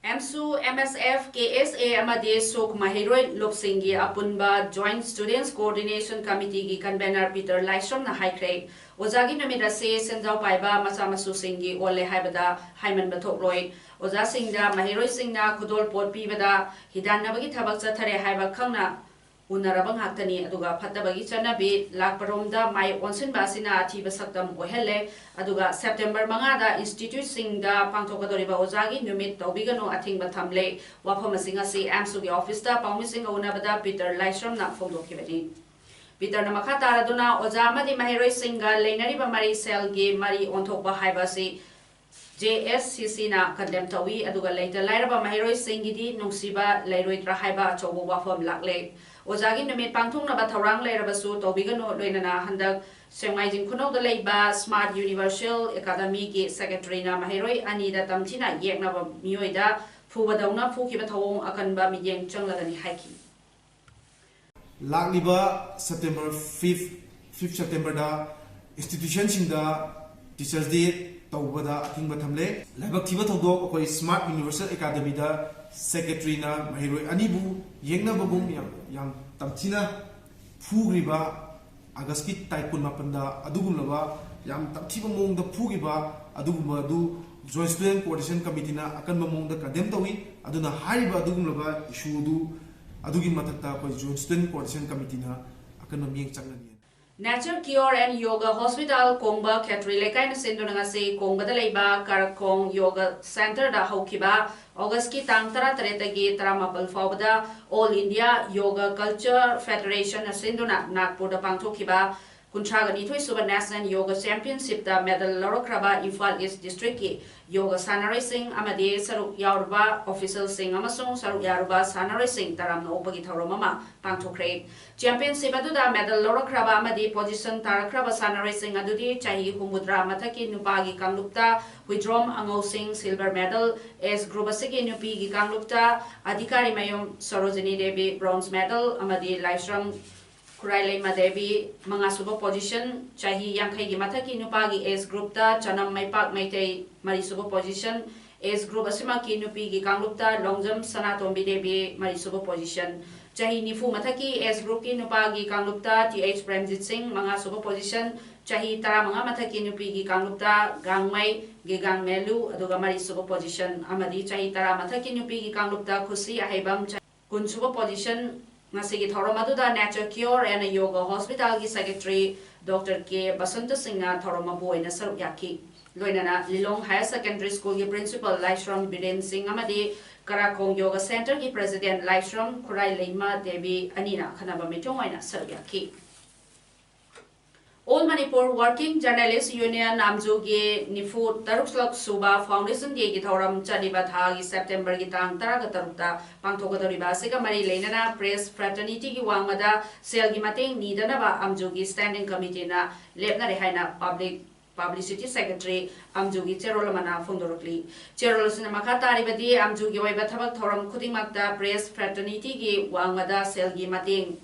ꯑꯦꯝꯁꯨ, ꯑꯦꯝ ꯑꯦꯁ ꯑꯦꯐ, ꯀꯦ ꯑꯦꯁ ꯑꯦ ꯑꯃꯗꯤ ꯁꯨꯛ ꯃꯍꯩꯔꯣꯏ ꯂꯨꯞꯁꯤꯡꯒꯤ ꯑꯄꯨꯟꯕ ꯖꯣꯏꯟꯠ ꯁ꯭ꯇꯨꯗꯦꯟꯠꯁ ꯀꯣꯑꯣꯔꯗꯤꯅꯦꯁꯟ ꯀꯃꯤꯇꯤꯒꯤ ꯀꯟꯚꯦꯅꯔ ꯄꯤꯇꯔ ꯂꯥꯏꯁ꯭ꯔꯝꯅ ꯍꯥꯏꯈ꯭ꯔꯦ, ꯑꯣꯖꯥꯒꯤ ꯅꯨꯃꯤꯠ ꯑꯁꯤ ꯁꯦꯟꯖꯥꯎ ꯄꯥꯏꯕ ꯃꯆꯥ ꯃꯁꯨꯁꯤꯡꯒꯤ ꯑꯣꯜꯂꯦ ꯍꯥꯏꯕꯗ ꯍꯥꯏꯃꯟꯕ ꯊꯣꯛꯂꯣꯏ꯫ ꯑꯣꯖꯥꯁꯤꯡꯗ ꯃꯍꯩꯔꯣꯏꯁꯤꯡꯅ ꯈꯨꯗꯣꯜꯄꯣꯠ ꯄꯤꯕꯗ ꯍꯤꯗꯥꯟꯅꯕꯒꯤ ꯊꯕꯛ ꯆꯠꯊꯔꯦ ꯍꯥꯏꯕ ꯈꯪꯅ ꯎꯅꯔꯕ ꯉꯥꯛꯇꯅꯤ꯫ ꯑꯗꯨꯒ ꯐꯠꯇꯕꯒꯤ ꯆꯠꯅꯕꯤ ꯂꯥꯛꯄꯔꯣꯝꯗ ꯃꯥꯏ ꯑꯣꯟꯁꯤꯟꯕ ꯑꯁꯤꯅ ꯑꯊꯤꯕ ꯁꯛꯇꯝ ꯑꯣꯏꯍꯜꯂꯦ꯫ ꯑꯗꯨꯒ ꯁꯦꯞꯇꯦꯝꯕꯔ ꯃꯉꯥꯗ ꯏꯟꯁꯇꯤꯇ꯭ꯌꯨꯠꯁꯤꯡꯗ ꯄꯥꯡꯊꯣꯛꯀꯗꯧꯔꯤꯕ ꯑꯣꯖꯥꯒꯤ ꯅꯨꯃꯤꯠ ꯇꯧꯕꯤꯒꯅꯨ, ꯑꯊꯤꯡꯕ ꯊꯝꯂꯦ꯫ ꯋꯥꯐꯝ ꯑꯁꯤ ꯉꯁꯤ ꯑꯦꯝꯁꯨꯒꯤ ꯑꯣꯐꯤꯁꯇ ꯄꯥꯎꯃꯤꯁꯤꯡꯒ ꯎꯅꯕꯗ ꯄꯤꯇꯔ ꯂꯥꯏꯁ꯭ꯔꯝꯅ ꯐꯣꯡꯗꯣꯛꯈꯤꯕꯅꯤ꯫ ꯄꯤꯇꯔꯅ ꯃꯈꯥ ꯇꯥꯔꯗꯨꯅ ꯑꯣꯖꯥ ꯑꯃꯗꯤ ꯃꯍꯩꯔꯣꯏꯁꯤꯡꯒ ꯂꯩꯅꯔꯤꯕ ꯃꯔꯤ ꯁꯦꯜꯒꯤ ꯃꯔꯤ ꯑꯣꯟꯊꯣꯛꯄ ꯍꯥꯏꯕ ꯑꯁꯤ ꯖꯦ ꯑꯦꯁ ꯁꯤ ꯁꯤꯅ ꯀꯟꯗꯦꯝ ꯇꯧꯏ, ꯑꯗꯨꯒ ꯂꯩꯇ ꯂꯥꯏꯔꯕ ꯃꯍꯩꯔꯣꯏꯁꯤꯡꯒꯤꯗꯤ ꯅꯨꯡꯁꯤꯕ ꯂꯩꯔꯣꯏꯗ꯭ꯔꯥ ꯍꯥꯏꯕ ꯑꯆꯧꯕ ꯋꯥꯐꯝ ꯂꯥꯛꯂꯦ꯫ ꯑꯣꯖꯥꯒꯤ ꯅꯨꯃꯤꯠ ꯄꯥꯡꯊꯣꯛꯅꯕ ꯊꯧꯔꯥꯡ ꯂꯩꯔꯕꯁꯨ ꯇꯧꯕꯤꯒꯅꯨ, ꯂꯣꯏꯅꯅ ꯍꯟꯗꯛ ꯁꯦꯡꯃꯥꯏꯖꯤꯡ ꯈꯨꯅꯧꯗ ꯂꯩꯕ ꯁ꯭ꯃꯥꯔꯠ ꯌꯨꯅꯤꯚꯔꯁꯦꯜ ꯑꯦꯀꯥꯗꯃꯤꯒꯤ ꯁꯦꯀ꯭ꯔꯦꯇꯔꯤꯅ ꯃꯍꯩꯔꯣꯏ ꯑꯅꯤꯗ ꯇꯝꯊꯤꯅ ꯌꯦꯛꯅꯕ ꯃꯤꯑꯣꯏꯗ ꯐꯨꯕꯗꯧꯅ ꯐꯨꯈꯤꯕ ꯊꯧꯑꯣꯡ ꯑꯀꯟꯕ ꯃꯤꯠꯌꯦꯡ ꯆꯪꯂꯒꯅꯤ ꯍꯥꯏꯈꯤ꯫ ꯂꯥꯛꯂꯤꯕ ꯁꯦꯞꯇꯦꯝꯕꯔ ꯐꯤꯐ, ꯐꯤꯐ ꯁꯦꯞꯇꯦꯝꯕꯔꯗ ꯏꯟꯁꯇꯤꯇ꯭ꯌꯨꯁꯟꯁꯤꯡꯗ ꯇꯤꯆꯔꯁ ꯗꯦ ꯇꯧꯕꯗ ꯑꯊꯤꯡꯕ ꯊꯝꯂꯦ꯫ ꯂꯥꯏꯕꯛ ꯊꯤꯕ ꯊꯧꯗꯣꯛ ꯑꯩꯈꯣꯏ ꯁ꯭ꯃꯥꯔꯠ ꯌꯨꯅꯤꯚꯔꯁꯦꯜ ꯑꯦꯀꯥꯗꯃꯤꯗ ꯁꯦꯀ꯭ꯔꯦꯇꯔꯤꯅ ꯃꯍꯩꯔꯣꯏ ꯑꯅꯤꯕꯨ ꯌꯦꯛꯅꯕꯒꯨꯝ ꯌꯥꯝ, ꯌꯥꯝ ꯇꯝꯊꯤꯅ ꯐꯨꯈ꯭ꯔꯤꯕ ꯑꯥꯒꯁꯀꯤ ꯇꯥꯔꯤꯛ ꯀꯨꯟꯃꯥꯄꯟꯗ ꯑꯗꯨꯒꯨꯝꯂꯕ ꯌꯥꯝ ꯇꯝꯊꯤꯕ ꯃꯑꯣꯡꯗ ꯐꯨꯈꯤꯕ ꯑꯗꯨꯒꯨꯝꯕ ꯑꯗꯨ Joint Student Coordination Committeeꯅ ꯑꯀꯟꯕ ꯃꯑꯣꯡꯗ condemn ꯇꯧꯏ꯫ ꯑꯗꯨꯅ ꯍꯥꯏꯔꯤꯕ ꯑꯗꯨꯒꯨꯝꯂꯕ issue ꯑꯗꯨ, ꯑꯗꯨꯒꯤ ꯃꯊꯛꯇ ꯑꯩꯈꯣꯏ Joint Student Coordination Committeeꯅ ꯑꯀꯟꯕ ꯃꯤꯠꯌꯦꯡ ꯆꯪꯒꯅꯤ꯫ Nature Cure and Yoga Hospital ꯀꯣꯡꯕ ꯈꯦꯇ꯭ꯔꯤ ꯂꯩꯀꯥꯏꯅ ꯁꯤꯟꯗꯨꯅ ꯉꯁꯤ ꯀꯣꯡꯕꯗ ꯂꯩꯕ ꯀꯔꯈꯣꯡ ꯌꯣꯒ ꯁꯦꯟꯇꯔꯗ ꯍꯧꯈꯤꯕ ꯑꯣꯒꯁꯀꯤ ꯇꯥꯡ ꯇꯔꯥꯇꯔꯦꯠꯇꯒꯤ ꯇꯔꯥꯃꯥꯄꯜ ꯐꯥꯎꯕꯗ All India Yoga Culture Federationꯅ ꯁꯤꯟꯗꯨꯅ ꯅꯥꯒꯄꯨꯔꯗ ꯄꯥꯡꯊꯣꯛꯈꯤꯕ ꯀꯨꯟꯊ꯭ꯔꯥꯒ ꯅꯤꯊꯣꯏ ꯁꯨꯕ National Yoga Championshipꯇ medal ꯂꯧꯔꯛꯈ꯭ꯔꯕ Imphal East Districtꯀꯤ ꯌꯣꯒ ꯁꯥꯟꯅꯔꯣꯏꯁꯤꯡ ꯑꯃꯗꯤ ꯁꯔꯨꯛ ꯌꯥꯎꯔꯨꯕ officialꯁꯤꯡ ꯑꯃꯁꯨꯡ ꯁꯔꯨꯛ ꯌꯥꯔꯨꯕ ꯁꯥꯟꯅꯔꯣꯏꯁꯤꯡ ꯇꯔꯥꯝꯅ ꯑꯣꯛꯄꯒꯤ ꯊꯧꯔꯝ ꯑꯃ ꯄꯥꯡꯊꯣꯛꯈ꯭ꯔꯦ꯫ Championship ꯑꯗꯨꯗ medal ꯂꯧꯔꯛꯈ꯭ꯔꯕ ꯑꯃꯗꯤ position ꯇꯥꯔꯛꯈ꯭ꯔꯕ ꯁꯥꯟꯅꯔꯣꯏꯁꯤꯡ ꯑꯗꯨꯗꯤ ꯆꯍꯤ ꯍꯨꯝꯐꯨꯇꯔꯥ ꯃꯊꯛꯀꯤ ꯅꯨꯄꯥꯒꯤ ꯀꯥꯡꯂꯨꯞꯇ Huidrom ꯑꯉꯧꯁꯤꯡ silver medal, age group ꯑꯁꯤꯒꯤ ꯅꯨꯄꯤꯒꯤ ꯀꯥꯡꯂꯨꯞꯇ ꯑꯙꯤꯀꯥꯔꯤ ꯃꯌꯨꯝ ꯁꯣꯔꯣꯖꯤꯅꯤ ꯗꯦꯕꯤ bronze medal ꯑꯃꯗꯤ ꯂꯥꯏꯁ꯭ꯔꯝ ꯈꯨꯔꯥꯏꯂꯩꯃ ꯗꯦꯕꯤ ꯃꯉꯥꯁꯨꯕ position, ꯆꯍꯤ ꯌꯥꯡꯈꯩꯒꯤ ꯃꯊꯛꯀꯤ ꯅꯨꯄꯥꯒꯤ age groupꯇ ꯆꯅꯝ ꯃꯩꯄꯥꯛ ꯃꯩꯇꯩ ꯃꯔꯤꯁꯨꯕ position, age group ꯑꯁꯤꯃꯛꯀꯤ ꯅꯨꯄꯤꯒꯤ ꯀꯥꯡꯂꯨꯞꯇ ꯂꯣꯡꯖꯝ ꯁꯅꯥꯇꯣꯝꯕꯤ ꯗꯦꯕꯤ ꯃꯔꯤꯁꯨꯕ position, ꯆꯍꯤ ꯅꯤꯐꯨ ꯃꯊꯛꯀꯤ age groupꯀꯤ ꯅꯨꯄꯥꯒꯤ ꯀꯥꯡꯂꯨꯞꯇ ꯇꯤ ꯑꯩꯆ ꯄ꯭ꯔꯦꯝꯖꯤꯠ ꯁꯤꯡ ꯃꯉꯥꯁꯨꯕ position, ꯆꯍꯤ ꯇꯔꯥꯃꯉꯥ ꯃꯊꯛꯀꯤ ꯅꯨꯄꯤꯒꯤ ꯀꯥꯡꯂꯨꯞꯇ ꯒꯥꯡꯃꯩ ꯒꯦꯒꯥꯡ ꯃꯦꯂꯨ ꯑꯗꯨꯒ ꯃꯔꯤꯁꯨꯕ position ꯑꯃꯗꯤ ꯆꯍꯤ ꯇꯔꯥ ꯃꯊꯛꯀꯤ ꯅꯨꯄꯤꯒꯤ ꯀꯥꯡꯂꯨꯞꯇ ꯈꯨꯁꯤ ꯑꯍꯩꯕꯝ ꯀꯨꯟꯁꯨꯕ position꯫ ꯉꯁꯤꯒꯤ ꯊꯧꯔꯝ ꯑꯗꯨꯗ Nature Cure and Yoga Hospitalꯒꯤ secretary Doctor ꯀꯦ ꯕꯁꯟꯇ ꯁꯤꯡꯅ ꯊꯧꯔꯝ ꯃꯄꯨ ꯑꯣꯏꯅ ꯁꯔꯨꯛ ꯌꯥꯈꯤ꯫ ꯂꯣꯏꯅꯅ ꯂꯤꯂꯣꯡ Higher Secondary Schoolꯒꯤ principal ꯂꯥꯏꯁ꯭ꯔꯝ ꯕꯤꯔꯦꯟ ꯁꯤꯡ ꯑꯃꯗꯤ ꯀꯔꯥꯈꯣꯡ ꯌꯣꯒ centreꯒꯤ president ꯂꯥꯏꯁ꯭ꯔꯝ ꯈꯨꯔꯥꯏꯂꯩꯃ ꯗꯦꯕꯤ ꯑꯅꯤꯅ ꯑꯈꯟꯅꯕ ꯃꯤꯊꯨꯡ ꯑꯣꯏꯅ ꯁꯔꯨꯛ ꯌꯥꯈꯤ꯫ All Manipur Working Journalist Union ꯑꯝꯖꯨꯒꯤ ꯅꯤꯐꯨ ꯇꯔꯨꯛꯂꯛ ꯁꯨꯕ Foundation Dayꯒꯤ ꯊꯧꯔꯝ ꯆꯠꯂꯤꯕ ꯊꯥꯒꯤ Septemberꯒꯤ ꯇꯥꯡ ꯇꯔꯥꯒ ꯇꯔꯨꯛꯇ ꯄꯥꯡꯊꯣꯛꯀꯗꯧꯔꯤꯕ ꯑꯁꯤꯒ ꯃꯔꯤ ꯂꯩꯅꯅ press fraternityꯒꯤ ꯋꯥꯡꯃꯗ ꯁꯦꯜꯒꯤ ꯃꯇꯦꯡ ꯅꯤꯗꯅꯕ ꯑꯝꯖꯨꯒꯤ standing committeeꯅ ꯂꯦꯞꯅꯔꯦ ꯍꯥꯏꯅ public publicity secretary ꯑꯝꯖꯨꯒꯤ ꯆꯦꯔꯣꯜ ꯑꯃꯅ ꯐꯣꯡꯗꯣꯔꯛꯂꯤ꯫ ꯆꯦꯔꯣꯜ ꯑꯁꯤꯅ ꯃꯈꯥ ꯇꯥꯔꯤꯕꯗꯤ ꯑꯝꯖꯨꯒꯤ ꯑꯣꯏꯕ ꯊꯕꯛ ꯊꯧꯔꯝ ꯈꯨꯗꯤꯡꯃꯛꯇ press fraternityꯒꯤ ꯋꯥꯡꯃꯗ ꯁꯦꯜꯒꯤ ꯃꯇꯦꯡ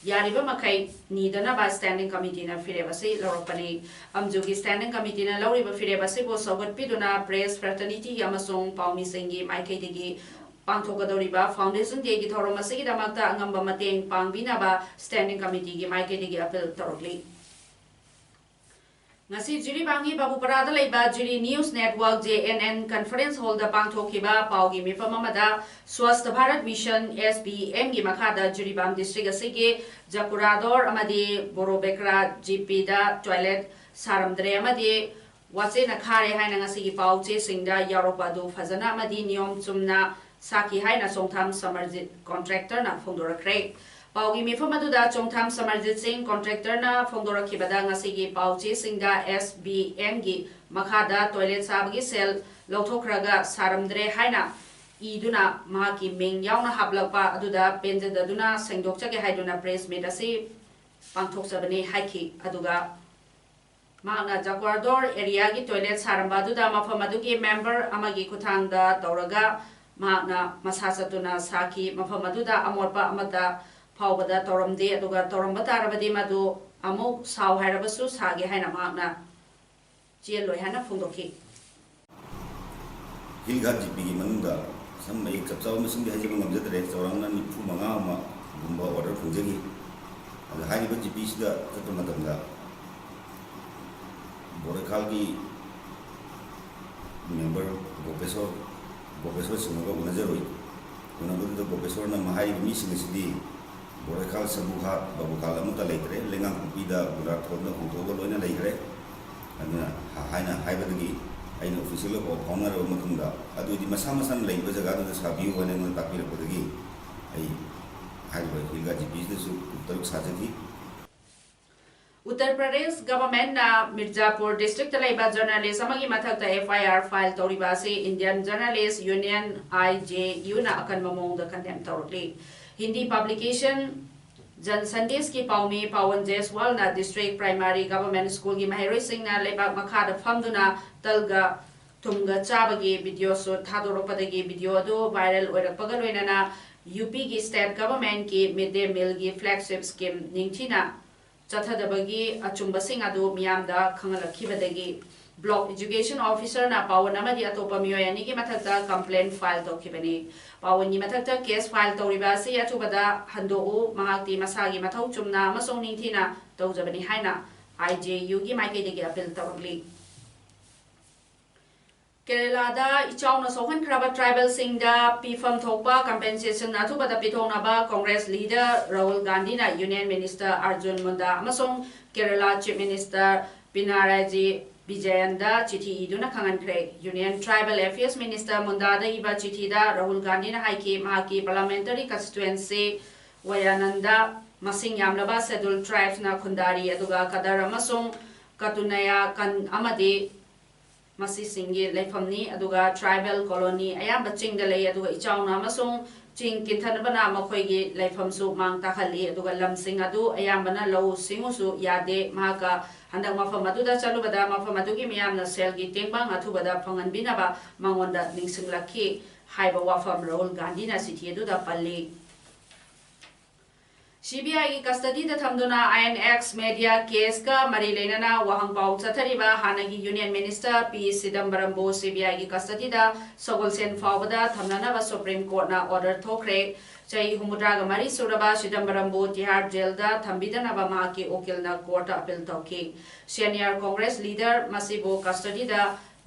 ꯌꯥꯔꯤꯕ ꯃꯈꯩ ꯅꯤꯗꯅꯕ standing committeeꯅ ꯐꯤꯔꯦꯞ ꯑꯁꯤ ꯂꯧꯔꯛꯄꯅꯤ꯫ ꯑꯝꯖꯨꯒꯤ standing committeeꯅ ꯂꯧꯔꯤꯕ ꯐꯤꯔꯦꯞ ꯑꯁꯤꯕꯨ ꯁꯧꯒꯠꯄꯤꯗꯨꯅ press fraternityꯒꯤ ꯑꯃꯁꯨꯡ ꯄꯥꯎꯃꯤꯁꯤꯡꯒꯤ ꯃꯥꯏꯀꯩꯗꯒꯤ ꯄꯥꯡꯊꯣꯛꯀꯗꯧꯔꯤꯕ Foundation Dayꯒꯤ ꯊꯧꯔꯝ ꯑꯁꯤꯒꯤꯗꯃꯛꯇ ꯑꯉꯝꯕ ꯃꯇꯦꯡ ꯄꯥꯡꯕꯤꯅꯕ standing committeeꯒꯤ ꯃꯥꯏꯀꯩꯗꯒꯤ appeal ꯇꯧꯔꯛꯂꯤ꯫ ꯉꯁꯤ ꯖꯤꯔꯤꯕꯥꯝꯒꯤ ꯕꯥꯕꯨꯄꯔꯥꯗ ꯂꯩꯕ ꯖꯤꯔꯤ News Network, J N N, Conference Hall ꯗ ꯄꯥꯡꯊꯣꯛꯈꯤꯕ ꯄꯥꯎꯒꯤ ꯃꯤꯐꯝ ꯑꯃꯗ Swasth Bharat Mission, S B M, ꯒꯤ ꯃꯈꯥꯗ ꯖꯤꯔꯤꯕꯥꯝ district ꯑꯁꯤꯒꯤ ꯖꯀꯨꯔꯥꯗꯣꯔ ꯑꯃꯗꯤ ꯕꯣꯔꯣꯕꯦꯀ꯭ꯔꯥ G P ꯗ toilet ꯁꯥꯔꯝꯗ꯭ꯔꯦ ꯑꯃꯗꯤ ꯋꯥꯆꯦꯅ ꯈꯥꯔꯦ ꯍꯥꯏꯅ ꯉꯁꯤꯒꯤ ꯄꯥꯎ ꯆꯦꯁꯤꯡꯗ ꯌꯥꯎꯔꯛꯄ ꯑꯗꯨ ꯐꯖꯅ ꯑꯃꯗꯤ ꯅꯤꯌꯣꯝ ꯆꯨꯝꯅ ꯁꯥꯈꯤ ꯍꯥꯏꯅ ꯆꯣꯡꯊꯥꯝ ꯁꯃꯔꯖꯤꯠ contractor ꯅ ꯐꯣꯡꯗꯣꯔꯛꯈ꯭ꯔꯦ꯫ ꯄꯥꯎꯒꯤ ꯃꯤꯐꯝ ꯑꯗꯨꯗ ꯆꯣꯡꯊꯥꯝ ꯁꯃꯔꯖꯤꯠ ꯁꯤꯡ contractor ꯅ ꯐꯣꯡꯗꯣꯔꯛꯈꯤꯕꯗ, ꯉꯁꯤꯒꯤ ꯄꯥꯎ ꯆꯦꯁꯤꯡꯗ S B M ꯒꯤ ꯃꯈꯥꯗ toilet ꯁꯥꯕꯒꯤ ꯁꯦꯜ ꯂꯧꯊꯣꯛꯈ꯭ꯔꯒ ꯁꯥꯔꯝꯗ꯭ꯔꯦ ꯍꯥꯏꯅ ꯏꯗꯨꯅ ꯃꯍꯥꯛꯀꯤ ꯃꯤꯡ ꯌꯥꯎꯅ ꯍꯥꯞꯂꯛꯄ ꯑꯗꯨꯗ ꯄꯦꯟꯖꯗꯗꯨꯅ ꯁꯦꯡꯗꯣꯛꯆꯒꯦ ꯍꯥꯏꯗꯨꯅ press meet ꯑꯁꯤ ꯄꯥꯡꯊꯣꯛꯆꯕꯅꯤ ꯍꯥꯏꯈꯤ꯫ ꯑꯗꯨꯒ ꯃꯍꯥꯛꯅ ꯖꯀ꯭ꯋꯥꯔꯗꯣꯔ area ꯒꯤ toilet ꯁꯥꯔꯝꯕ ꯑꯗꯨꯗ ꯃꯐꯝ ꯑꯗꯨꯒꯤ member ꯑꯃꯒꯤ ꯈꯨꯠꯊꯥꯡꯗ ꯇꯧꯔꯒ ꯃꯍꯥꯛꯅ ꯃꯁꯥ ꯆꯠꯇꯨꯅ ꯁꯥꯈꯤ꯫ ꯃꯐꯝ ꯑꯗꯨꯗ ꯑꯃꯣꯠꯄ ꯑꯃꯠꯇ ꯐꯥꯎꯕꯗ ꯇꯧꯔꯝꯗꯦ, ꯑꯗꯨꯒ ꯇꯧꯔꯝꯕ ꯇꯥꯔꯕꯗꯤ ꯃꯗꯨ ꯑꯃꯨꯛ ꯁꯥꯎ ꯍꯥꯏꯔꯕꯁꯨ ꯁꯥꯒꯦ ꯍꯥꯏꯅ ꯃꯍꯥꯛꯅ ꯆꯦꯜꯂꯣꯏ ꯍꯥꯏꯅ ꯐꯣꯡꯗꯣꯛꯈꯤ꯫ ꯍꯤꯜ ꯘꯥꯠ ꯖꯤꯄꯤꯒꯤ ꯃꯅꯨꯡꯗ ꯁꯝ ꯑꯩ ꯆꯞ ꯆꯥꯕ ꯃꯁꯤꯡꯗꯤ ꯍꯥꯏꯖꯕ ꯉꯝꯖꯗ꯭ꯔꯦ, ꯆꯥꯎꯔꯥꯛꯅ ꯅꯤꯐꯨ ꯃꯉꯥ ꯑꯃ ꯒꯨꯝꯕ order ꯐꯪꯖꯈꯤ꯫ ꯑꯗ ꯍꯥꯏꯔꯤꯕ ꯖꯤꯄꯤꯁꯤꯗ ꯆꯠꯄ ꯃꯇꯝꯗ ꯕꯣꯔꯩꯈꯥꯜꯒꯤ member ꯒꯣꯄꯦꯁꯣꯔ, ꯒꯣꯄꯦꯁꯣꯔ ꯁꯤꯡꯍꯒ ꯎꯅꯖꯔꯨꯏ꯫ ꯎꯅꯕꯗꯨꯗ ꯒꯣꯄꯦꯁꯣꯔꯅ ꯃꯍꯥꯏꯔꯤꯕ ꯃꯤꯁꯤꯡ ꯑꯁꯤꯗꯤ ꯕꯣꯔꯩꯈꯥꯜ, ꯁꯕꯨꯈꯥꯠ, ꯕꯥꯕꯨꯈꯥꯜ ꯑꯃꯠꯇ ꯂꯩꯇ꯭ꯔꯦ, ꯂꯩꯉꯥꯡꯄꯣꯛꯄꯤꯗ ꯒꯨꯂꯥꯔ ꯊꯣꯟꯗ ꯍꯣꯡꯗꯣꯛꯑꯒ ꯂꯣꯏꯅ ꯂꯩꯈ꯭ꯔꯦ꯫ ꯑꯗꯨꯅ ꯍꯥꯏꯅ ꯍꯥꯏꯕꯗꯒꯤ ꯑꯩꯅ official ꯄꯥꯎ ꯐꯥꯎꯅꯔꯕ ꯃꯇꯨꯡꯗ, ꯑꯗꯨꯗꯤ ꯃꯁꯥ ꯃꯁꯥꯅ ꯂꯩꯕ ꯖꯒꯥꯗꯨꯗ ꯁꯥꯕꯤꯌꯨ ꯍꯥꯏꯅ ꯑꯩꯉꯣꯟꯗ ꯇꯥꯛꯄꯤꯔꯛꯄꯗꯒꯤ ꯑꯩ ꯍꯥꯏꯔꯤꯕ ꯍꯤꯜ ꯘꯥꯠ ꯖꯤꯄꯤꯁꯤꯗꯁꯨ ꯇꯔꯨꯛ ꯁꯥꯖꯈꯤ꯫ ꯎꯠꯇꯔ ꯄ꯭ꯔꯗꯦꯁ government ꯅ ꯃꯤꯔꯖꯥꯄꯨꯔ district ꯇ ꯂꯩꯕ journalist ꯑꯃꯒꯤ ꯃꯊꯛꯇ F I R file ꯇꯧꯔꯤꯕ ꯑꯁꯤ Indian Journalist Union, I J U ꯅ ꯑꯀꯟꯕ ꯃꯑꯣꯡꯗ condemn ꯇꯧꯔꯛꯂꯤ꯫ ꯍꯤꯟꯗꯤ publication ꯖꯟ ꯁꯟꯗꯦꯁꯀꯤ ꯄꯥꯎꯃꯤ ꯄꯥꯋꯟ ꯖꯦꯁꯋꯥꯜꯅ district primary government school ꯒꯤ ꯃꯍꯩꯔꯣꯏꯁꯤꯡꯅ ꯂꯩꯕꯥꯛ ꯃꯈꯥꯗ ꯐꯝꯗꯨꯅ ꯇꯜꯒ ꯊꯨꯝꯒ ꯆꯥꯕꯒꯤ video ꯁꯨ ꯊꯥꯗꯣꯔꯛꯄꯗꯒꯤ video ꯑꯗꯨ viral ꯑꯣꯏꯔꯛꯄꯒ ꯂꯣꯏꯅꯅ ꯌꯨ ꯄꯤ ꯒꯤ state government ꯀꯤ mid day meal ꯒꯤ flagship scheme ꯅꯤꯡꯊꯤꯅ ꯆꯠꯊꯗꯕꯒꯤ ꯑꯆꯨꯝꯕꯁꯤꯡ ꯑꯗꯨ ꯃꯤꯌꯥꯝꯗ ꯈꯪꯍꯜꯂꯛꯈꯤꯕꯗꯒꯤ block education officer ꯅ ꯄꯥꯋꯟ ꯑꯃꯗꯤ ꯑꯇꯣꯞꯄ ꯃꯤꯑꯣꯏ ꯑꯅꯤꯒꯤ ꯃꯊꯛꯇ complaint file ꯇꯧꯈꯤꯕꯅꯤ꯫ ꯄꯥꯋꯟꯒꯤ ꯃꯊꯛꯇ case file ꯇꯧꯔꯤꯕ ꯑꯁꯤ ꯑꯊꯨꯕꯗ ꯍꯟꯗꯣꯛꯎ, ꯃꯍꯥꯛꯇꯤ ꯃꯁꯥꯒꯤ ꯃꯊꯧ ꯆꯨꯝꯅ ꯑꯃꯁꯨꯡ ꯅꯤꯡꯊꯤꯅ ꯇꯧꯖꯕꯅꯤ ꯍꯥꯏꯅ ꯑꯥꯏ ꯖꯦ ꯌꯨꯒꯤ ꯃꯥꯏꯀꯩꯗꯒꯤ ꯑꯄꯤꯜ ꯇꯧꯔꯛꯂꯤ꯫ ꯀꯦꯔꯦꯂꯥꯗ ꯏꯆꯥꯎꯅ ꯁꯣꯛꯍꯟꯈ꯭ꯔꯕ ꯇ꯭ꯔꯥꯏꯕꯦꯜꯁꯤꯡꯗ ꯄꯤꯐꯝ ꯊꯣꯛꯄ ꯀꯝꯄꯦꯟꯁꯦꯁꯟ ꯑꯊꯨꯕꯗ ꯄꯤꯊꯣꯛꯅꯕ ꯀꯣꯡꯒ꯭ꯔꯦꯁ ꯂꯤꯗꯔ ꯔꯥꯍꯨꯜ ꯒꯥꯟꯙꯤꯅ ꯌꯨꯅꯤꯌꯟ ꯃꯤꯅꯤꯁꯇꯔ ꯑꯥꯔꯖꯨꯟ ꯃꯨꯟꯗꯥ ꯑꯃꯁꯨꯡ ꯀꯦꯔꯦꯂꯥ ꯆꯤꯐ ꯃꯤꯅꯤꯁꯇꯔ ꯄꯤꯅꯔꯥꯏꯖꯤ ꯕꯤꯖꯌꯟꯗ ꯆꯤꯊꯤ ꯏꯗꯨꯅ ꯈꯪꯍꯟꯈ꯭ꯔꯦ꯫ ꯌꯨꯅꯤꯌꯟ ꯇ꯭ꯔꯥꯏꯕꯦꯜ ꯑꯦꯐꯤꯌꯔꯁ ꯃꯤꯅꯤꯁꯇꯔ ꯃꯨꯟꯗꯥꯗ ꯏꯕ ꯆꯤꯊꯤꯗ ꯔꯥꯍꯨꯜ ꯒꯥꯟꯙꯤꯅ ꯍꯥꯏꯈꯤ, ꯃꯍꯥꯛꯀꯤ ꯄꯥꯔꯂꯥꯃꯦꯟꯇꯔꯤ ꯀꯟꯁꯇꯤꯇ꯭ꯋꯦꯟꯁꯤ ꯋꯥꯌꯥꯅꯟꯗ ꯃꯁꯤꯡ ꯌꯥꯝꯂꯕ ꯁꯦꯗꯨꯜ ꯇ꯭ꯔꯥꯏꯕꯁꯅ ꯈꯨꯟꯗꯥꯔꯤ, ꯑꯗꯨꯒ ꯀꯗꯔ ꯑꯃꯁꯨꯡ ꯀꯇꯨꯅꯌꯥ ꯀꯟ ꯑꯃꯗꯤ ꯃꯁꯤꯁꯤꯡꯒꯤ ꯂꯩꯐꯝꯅꯤ, ꯑꯗꯨꯒ ꯇ꯭ꯔꯥꯏꯕꯦꯜ ꯀꯣꯂꯣꯅꯤ ꯑꯌꯥꯝꯕ ꯆꯤꯡꯗ ꯂꯩ, ꯑꯗꯨꯒ ꯏꯆꯥꯎꯅ ꯑꯃꯁꯨꯡ ꯆꯤꯡ ꯀꯤꯟꯊꯅꯕꯅ ꯃꯈꯣꯏꯒꯤ ꯂꯩꯐꯝꯁꯨ ꯃꯥꯡ ꯇꯥꯛꯍꯜꯂꯤ, ꯑꯗꯨꯒ ꯂꯝꯁꯤꯡ ꯑꯗꯨ ꯑꯌꯥꯝꯕꯅ ꯂꯧꯎ ꯁꯤꯡꯎꯁꯨ ꯌꯥꯗꯦ꯫ ꯃꯍꯥꯛꯀ ꯍꯟꯗꯛ ꯃꯐꯝ ꯑꯗꯨꯗ ꯆꯠꯂꯨꯕꯗ ꯃꯐꯝ ꯑꯗꯨꯒꯤ ꯃꯤꯌꯥꯝꯅ ꯁꯦꯜꯒꯤ ꯇꯦꯡꯕꯥꯡ ꯑꯊꯨꯕꯗ ꯐꯪꯍꯟꯕꯤꯅꯕ ꯃꯉꯣꯟꯗ ꯅꯤꯡꯁꯤꯡꯂꯛꯈꯤ ꯍꯥꯏꯕ ꯋꯥꯐꯝ ꯔꯥꯍꯨꯜ ꯒꯥꯟꯙꯤꯅ ꯆꯤꯊꯤ ꯑꯗꯨꯗ ꯄꯜꯂꯤ꯫ ꯁꯤ ꯕꯤ ꯑꯥꯏꯒꯤ ꯀꯁꯇꯗꯤꯗ ꯊꯝꯗꯨꯅ ꯑꯥꯏ ꯑꯦꯟ ꯑꯦꯛꯁ ꯃꯦꯗꯤꯌꯥ ꯀꯦꯁꯀ ꯃꯔꯤ ꯂꯩꯅꯅ ꯋꯥꯍꯪ ꯄꯥꯎ ꯆꯠꯊꯔꯤꯕ ꯍꯥꯟꯅꯒꯤ ꯌꯨꯅꯤꯌꯟ ꯃꯤꯅꯤꯁꯇꯔ ꯄꯤ ꯆꯤꯗꯝꯕꯔꯝꯕꯨ ꯁꯤ ꯕꯤ ꯑꯥꯏꯒꯤ ꯀꯁꯇꯗꯤꯗ ꯁꯒꯣꯜꯁꯦꯟ ꯐꯥꯎꯕꯗ ꯊꯝꯅꯅꯕ ꯁꯨꯄ꯭ꯔꯤꯝ ꯀꯣꯔꯠꯅ ꯑꯣꯔꯗꯔ ꯊꯣꯛꯈ꯭ꯔꯦ꯫ ꯆꯍꯤ ꯍꯨꯝꯐꯨꯇꯔꯥꯒ ꯃꯔꯤ ꯁꯨꯔꯕ ꯆꯤꯗꯝꯕꯔꯝꯕꯨ ꯇꯤꯍꯥꯔ ꯖꯦꯜꯗ ꯊꯝꯕꯤꯗꯅꯕ ꯃꯍꯥꯛꯀꯤ ꯎꯀꯤꯜꯅ ꯀꯣꯔꯠꯇ ꯑꯄꯤꯜ ꯇꯧꯈꯤ꯫ ꯁꯦꯅꯤꯌꯔ ꯀꯣꯡꯒ꯭ꯔꯦꯁ ꯂꯤꯗꯔ ꯃꯁꯤꯕꯨ ꯀꯁꯇꯗꯤꯗ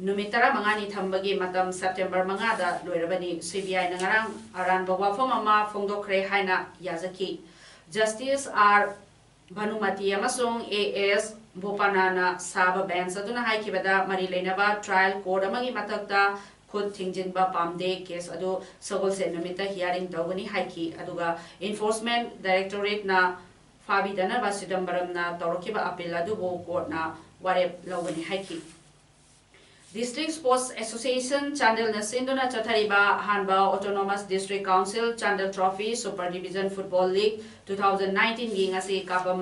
ꯅꯨꯃꯤꯠ ꯇꯔꯥꯃꯉꯥꯅꯤ ꯊꯝꯕꯒꯤ ꯃꯇꯝ ꯁꯦꯞꯇꯦꯝꯕꯔ ꯃꯉꯥꯗ ꯂꯣꯏꯔꯕꯅꯤ꯫ ꯁꯤ ꯕꯤ ꯑꯥꯏꯅ ꯉꯔꯥꯡ ꯑꯔꯥꯟꯕ ꯋꯥꯐꯝ ꯑꯃ ꯐꯣꯡꯗꯣꯛꯈ꯭ꯔꯦ ꯍꯥꯏꯅ ꯌꯥꯖꯈꯤ꯫ ꯖꯁꯇꯤꯁ ꯑꯥꯔ ꯚꯥꯅꯨꯃꯇꯤ ꯑꯃꯁꯨꯡ ꯑꯦ ꯑꯦꯁ ꯕꯣꯄꯥꯅꯥꯅ ꯁꯥꯕ ꯕꯦꯟꯆ ꯑꯗꯨꯅ ꯍꯥꯏꯈꯤꯕꯗ, ꯃꯔꯤ ꯂꯩꯅꯕ ꯇ꯭ꯔꯥꯏꯜ ꯀꯣꯔꯠ ꯑꯃꯒꯤ ꯃꯊꯛꯇ ꯈꯨꯠ ꯊꯤꯡꯖꯤꯟꯕ ꯄꯥꯝꯗꯦ, ꯀꯦꯁ ꯑꯗꯨ ꯁꯒꯣꯜꯁꯦꯟ ꯅꯨꯃꯤꯠꯇ ꯍꯤꯌꯥꯔꯤꯡ ꯇꯧꯒꯅꯤ ꯍꯥꯏꯈꯤ꯫ ꯑꯗꯨꯒ ꯏꯟꯐꯣꯔꯁꯃꯦꯟ ꯗꯥꯏꯔꯦꯛꯇꯣꯔꯦꯠꯅ ꯐꯥꯕꯤꯗꯅꯕ ꯆꯤꯗꯝꯕꯔꯝꯅ ꯇꯧꯔꯛꯈꯤꯕ ꯑꯄꯤꯜ ꯑꯗꯨꯕꯨ ꯀꯣꯔꯠꯅ ꯋꯥꯔꯦꯞ ꯂꯧꯒꯅꯤ ꯍꯥꯏꯈꯤ꯫ ꯗꯤꯁꯇ꯭ꯔꯤꯛ ꯁ꯭ꯄꯣꯔꯠꯁ ꯑꯦꯁꯣꯁꯤꯌꯦꯁꯟ ꯆꯥꯟꯗꯦꯜꯅ ꯁꯤꯟꯗꯨꯅ ꯆꯠꯊꯔꯤꯕ ꯑꯍꯥꯟꯕ autonomous district council Chandel trophy super division football league two thousand ꯅꯥꯏꯟꯇꯤꯟꯒꯤ ꯉꯁꯤ ꯀꯥꯄꯝ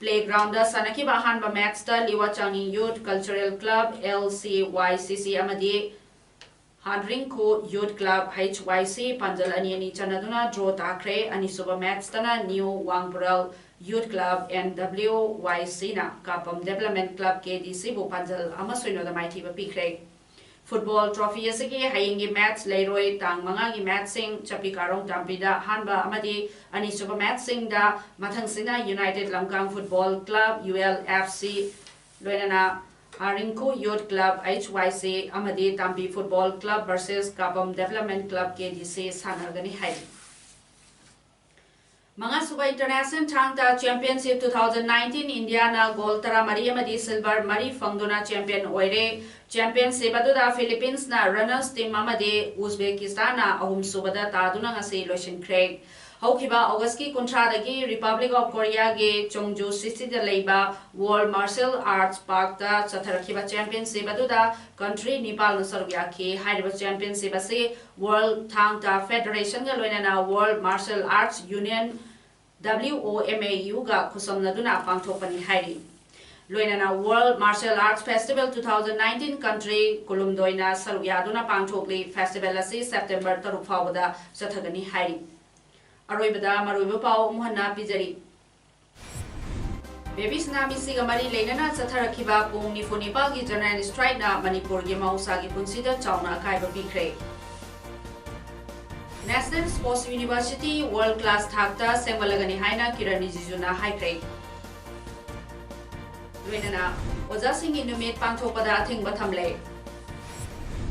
ꯄ꯭ꯂꯦꯒ꯭ꯔꯥꯎꯟꯗ ꯁꯥꯟꯅꯈꯤꯕ ꯑꯍꯥꯟꯕ ꯃꯦꯠꯁꯇ ꯂꯤꯋꯥ ꯆꯥꯡꯅꯤꯡ ꯌꯨꯠ ꯀꯜꯆꯔꯦꯜ ꯀ꯭ꯂꯕ, ꯑꯦꯜ ꯁꯤ ꯋꯥꯏ ꯁꯤ ꯁꯤ, ꯑꯃꯗꯤ ꯍꯥꯟꯗ꯭ꯔꯤꯡꯈꯨ ꯌꯨꯠ ꯀ꯭ꯂꯕ, ꯍꯩꯆ ꯋꯥꯏ ꯁꯤ, ꯄꯥꯟꯖꯜ ꯑꯅꯤ ꯑꯅꯤ ꯆꯟꯅꯗꯨꯅ ꯗ꯭ꯔꯣ ꯇꯥꯈ꯭ꯔꯦ꯫ ꯑꯅꯤꯁꯨꯕ ꯃꯦꯠꯁꯇꯅ new Wangpurel youth club, N W Y ꯁꯤꯅ ꯀꯥꯄꯝ ꯗꯦꯕꯂꯞꯃꯦꯟ ꯀ꯭ꯂꯕ, ꯀꯦ ꯗꯤ ꯁꯤꯕꯨ ꯄꯥꯟꯖꯜ ꯑꯃ ꯁꯤꯅꯣꯗ ꯃꯥꯏꯊꯤꯕ ꯄꯤꯈ꯭ꯔꯦ꯫ Football trophy ꯑꯁꯤꯒꯤ ꯍꯌꯦꯡꯒꯤ match ꯂꯩꯔꯣꯏ꯫ ꯇꯥꯡ ꯃꯉꯥꯒꯤ matchꯁꯤꯡ ꯆꯞꯄꯤ ꯀꯥꯔꯣꯡ ꯇꯥꯝꯕꯤꯗ ꯑꯍꯥꯟꯕ ꯑꯃꯗꯤ ꯑꯅꯤꯁꯨꯕ matchꯁꯤꯡꯗ ꯃꯊꯪꯁꯤꯅ United Lamkang Football Club, U L F C, ꯂꯣꯏꯅꯅ ꯑꯥꯔꯤꯡꯈꯨ Youth Club, H Y C, ꯑꯃꯗꯤ ꯇꯥꯝꯕꯤ Football Club versus ꯀꯥꯄꯝ Development Club, K D C, ꯁꯥꯟꯅꯒꯅꯤ ꯍꯥꯏꯔꯤ꯫ ꯃꯉꯥꯁꯨꯕ International ꯊꯥꯡ ꯇꯥ Championship two thousand nineteen, ꯏꯟꯗꯤꯌꯥꯅ gold ꯇꯔꯥꯃꯔꯤ ꯑꯃꯗꯤ silver ꯃꯔꯤ ꯐꯪꯗꯨꯅ champion ꯑꯣꯏꯔꯦ꯫ Championship ꯑꯗꯨꯗ Philippines ꯅ runners team ꯑꯃꯗꯤ Uzbekistan ꯅ ꯑꯍꯨꯝꯁꯨꯕꯗ ꯇꯥꯗꯨꯅ ꯉꯁꯤ ꯂꯣꯏꯁꯤꯟꯈ꯭ꯔꯦ꯫ ꯍꯧꯈꯤꯕ August ꯀꯤ ꯀꯨꯟꯊ꯭ꯔꯥꯗꯒꯤ Republic of Korea ꯒꯤ Cheongju City ꯗ ꯂꯩꯕ World Martial Arts Park ꯇ ꯆꯠꯊꯔꯛꯈꯤꯕ championship ꯑꯗꯨꯗ country ꯅꯤꯄꯥꯜꯅ ꯁꯔꯨꯛ ꯌꯥꯈꯤ꯫ ꯍꯥꯏꯔꯤꯕ championship ꯑꯁꯤ World ꯊꯥꯡ ꯇꯥ Federation ꯒ ꯂꯣꯏꯅꯅ World Martial Arts Union, W O M A U, ꯒ ꯈꯨꯠꯁꯝꯅꯗꯨꯅ ꯄꯥꯡꯊꯣꯛꯄꯅꯤ ꯍꯥꯏꯔꯤ꯫ ꯂꯣꯏꯅꯅ World Martial Arts Festival two thousand nineteen country ꯀꯨꯟꯍꯨꯝꯗꯣꯏꯅ ꯁꯔꯨꯛ ꯌꯥꯗꯨꯅ ꯄꯥꯡꯊꯣꯛꯂꯤ꯫ Festival ꯑꯁꯤ September ꯇꯔꯨꯛ ꯐꯥꯎꯕꯗ ꯆꯠꯊꯒꯅꯤ ꯍꯥꯏꯔꯤ꯫ ꯑꯔꯣꯏꯕꯗ ꯃꯔꯨꯑꯣꯏꯕ ꯄꯥꯎ ꯑꯃꯨꯛ ꯍꯟꯅ ꯄꯤꯖꯔꯤ꯫ Baby ꯁꯅꯥꯃꯤꯁꯤꯒ ꯃꯔꯤ ꯂꯩꯅꯅ ꯆꯠꯊꯔꯛꯈꯤꯕ ꯄꯨꯡ ꯅꯤꯐꯨ ꯅꯤꯄꯥꯜꯒꯤ general strike ꯅ ꯃꯅꯤꯄꯨꯔꯒꯤ ꯃꯍꯧꯁꯥꯒꯤ ꯄꯨꯟꯁꯤꯗ ꯆꯥꯎꯅ ꯑꯀꯥꯏꯕ ꯄꯤꯈ꯭ꯔꯦ꯫ National Sports University world class ꯊꯥꯛꯇ ꯁꯦꯝꯒꯠꯂꯒꯅꯤ ꯍꯥꯏꯅ ꯀꯤꯔꯟ ꯔꯤꯖꯤꯖꯨꯅ ꯍꯥꯏꯈ꯭ꯔꯦ꯫ ꯂꯣꯏꯅꯅ ꯑꯣꯖꯥꯁꯤꯡꯒꯤ ꯅꯨꯃꯤꯠ ꯄꯥꯡꯊꯣꯛꯄꯗ ꯑꯊꯤꯡꯕ ꯊꯝꯂꯦ꯫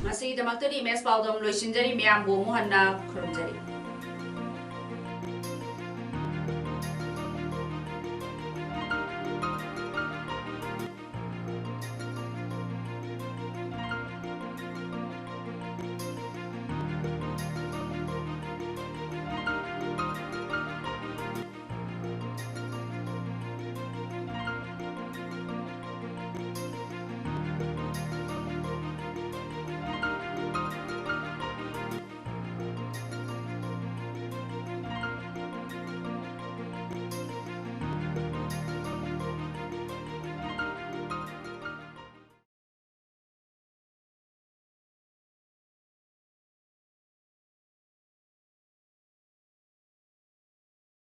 ꯉꯁꯤꯒꯤꯗꯃꯛꯇꯗꯤ ꯏꯃꯦꯖ ꯄꯥꯎꯗꯝ ꯂꯣꯏꯁꯤꯟꯖꯔꯤ꯫ ꯃꯌꯥꯝꯕꯨ ꯑꯃꯨꯛ ꯍꯟꯅ ꯈꯨꯔꯨꯝꯖꯔꯤ꯫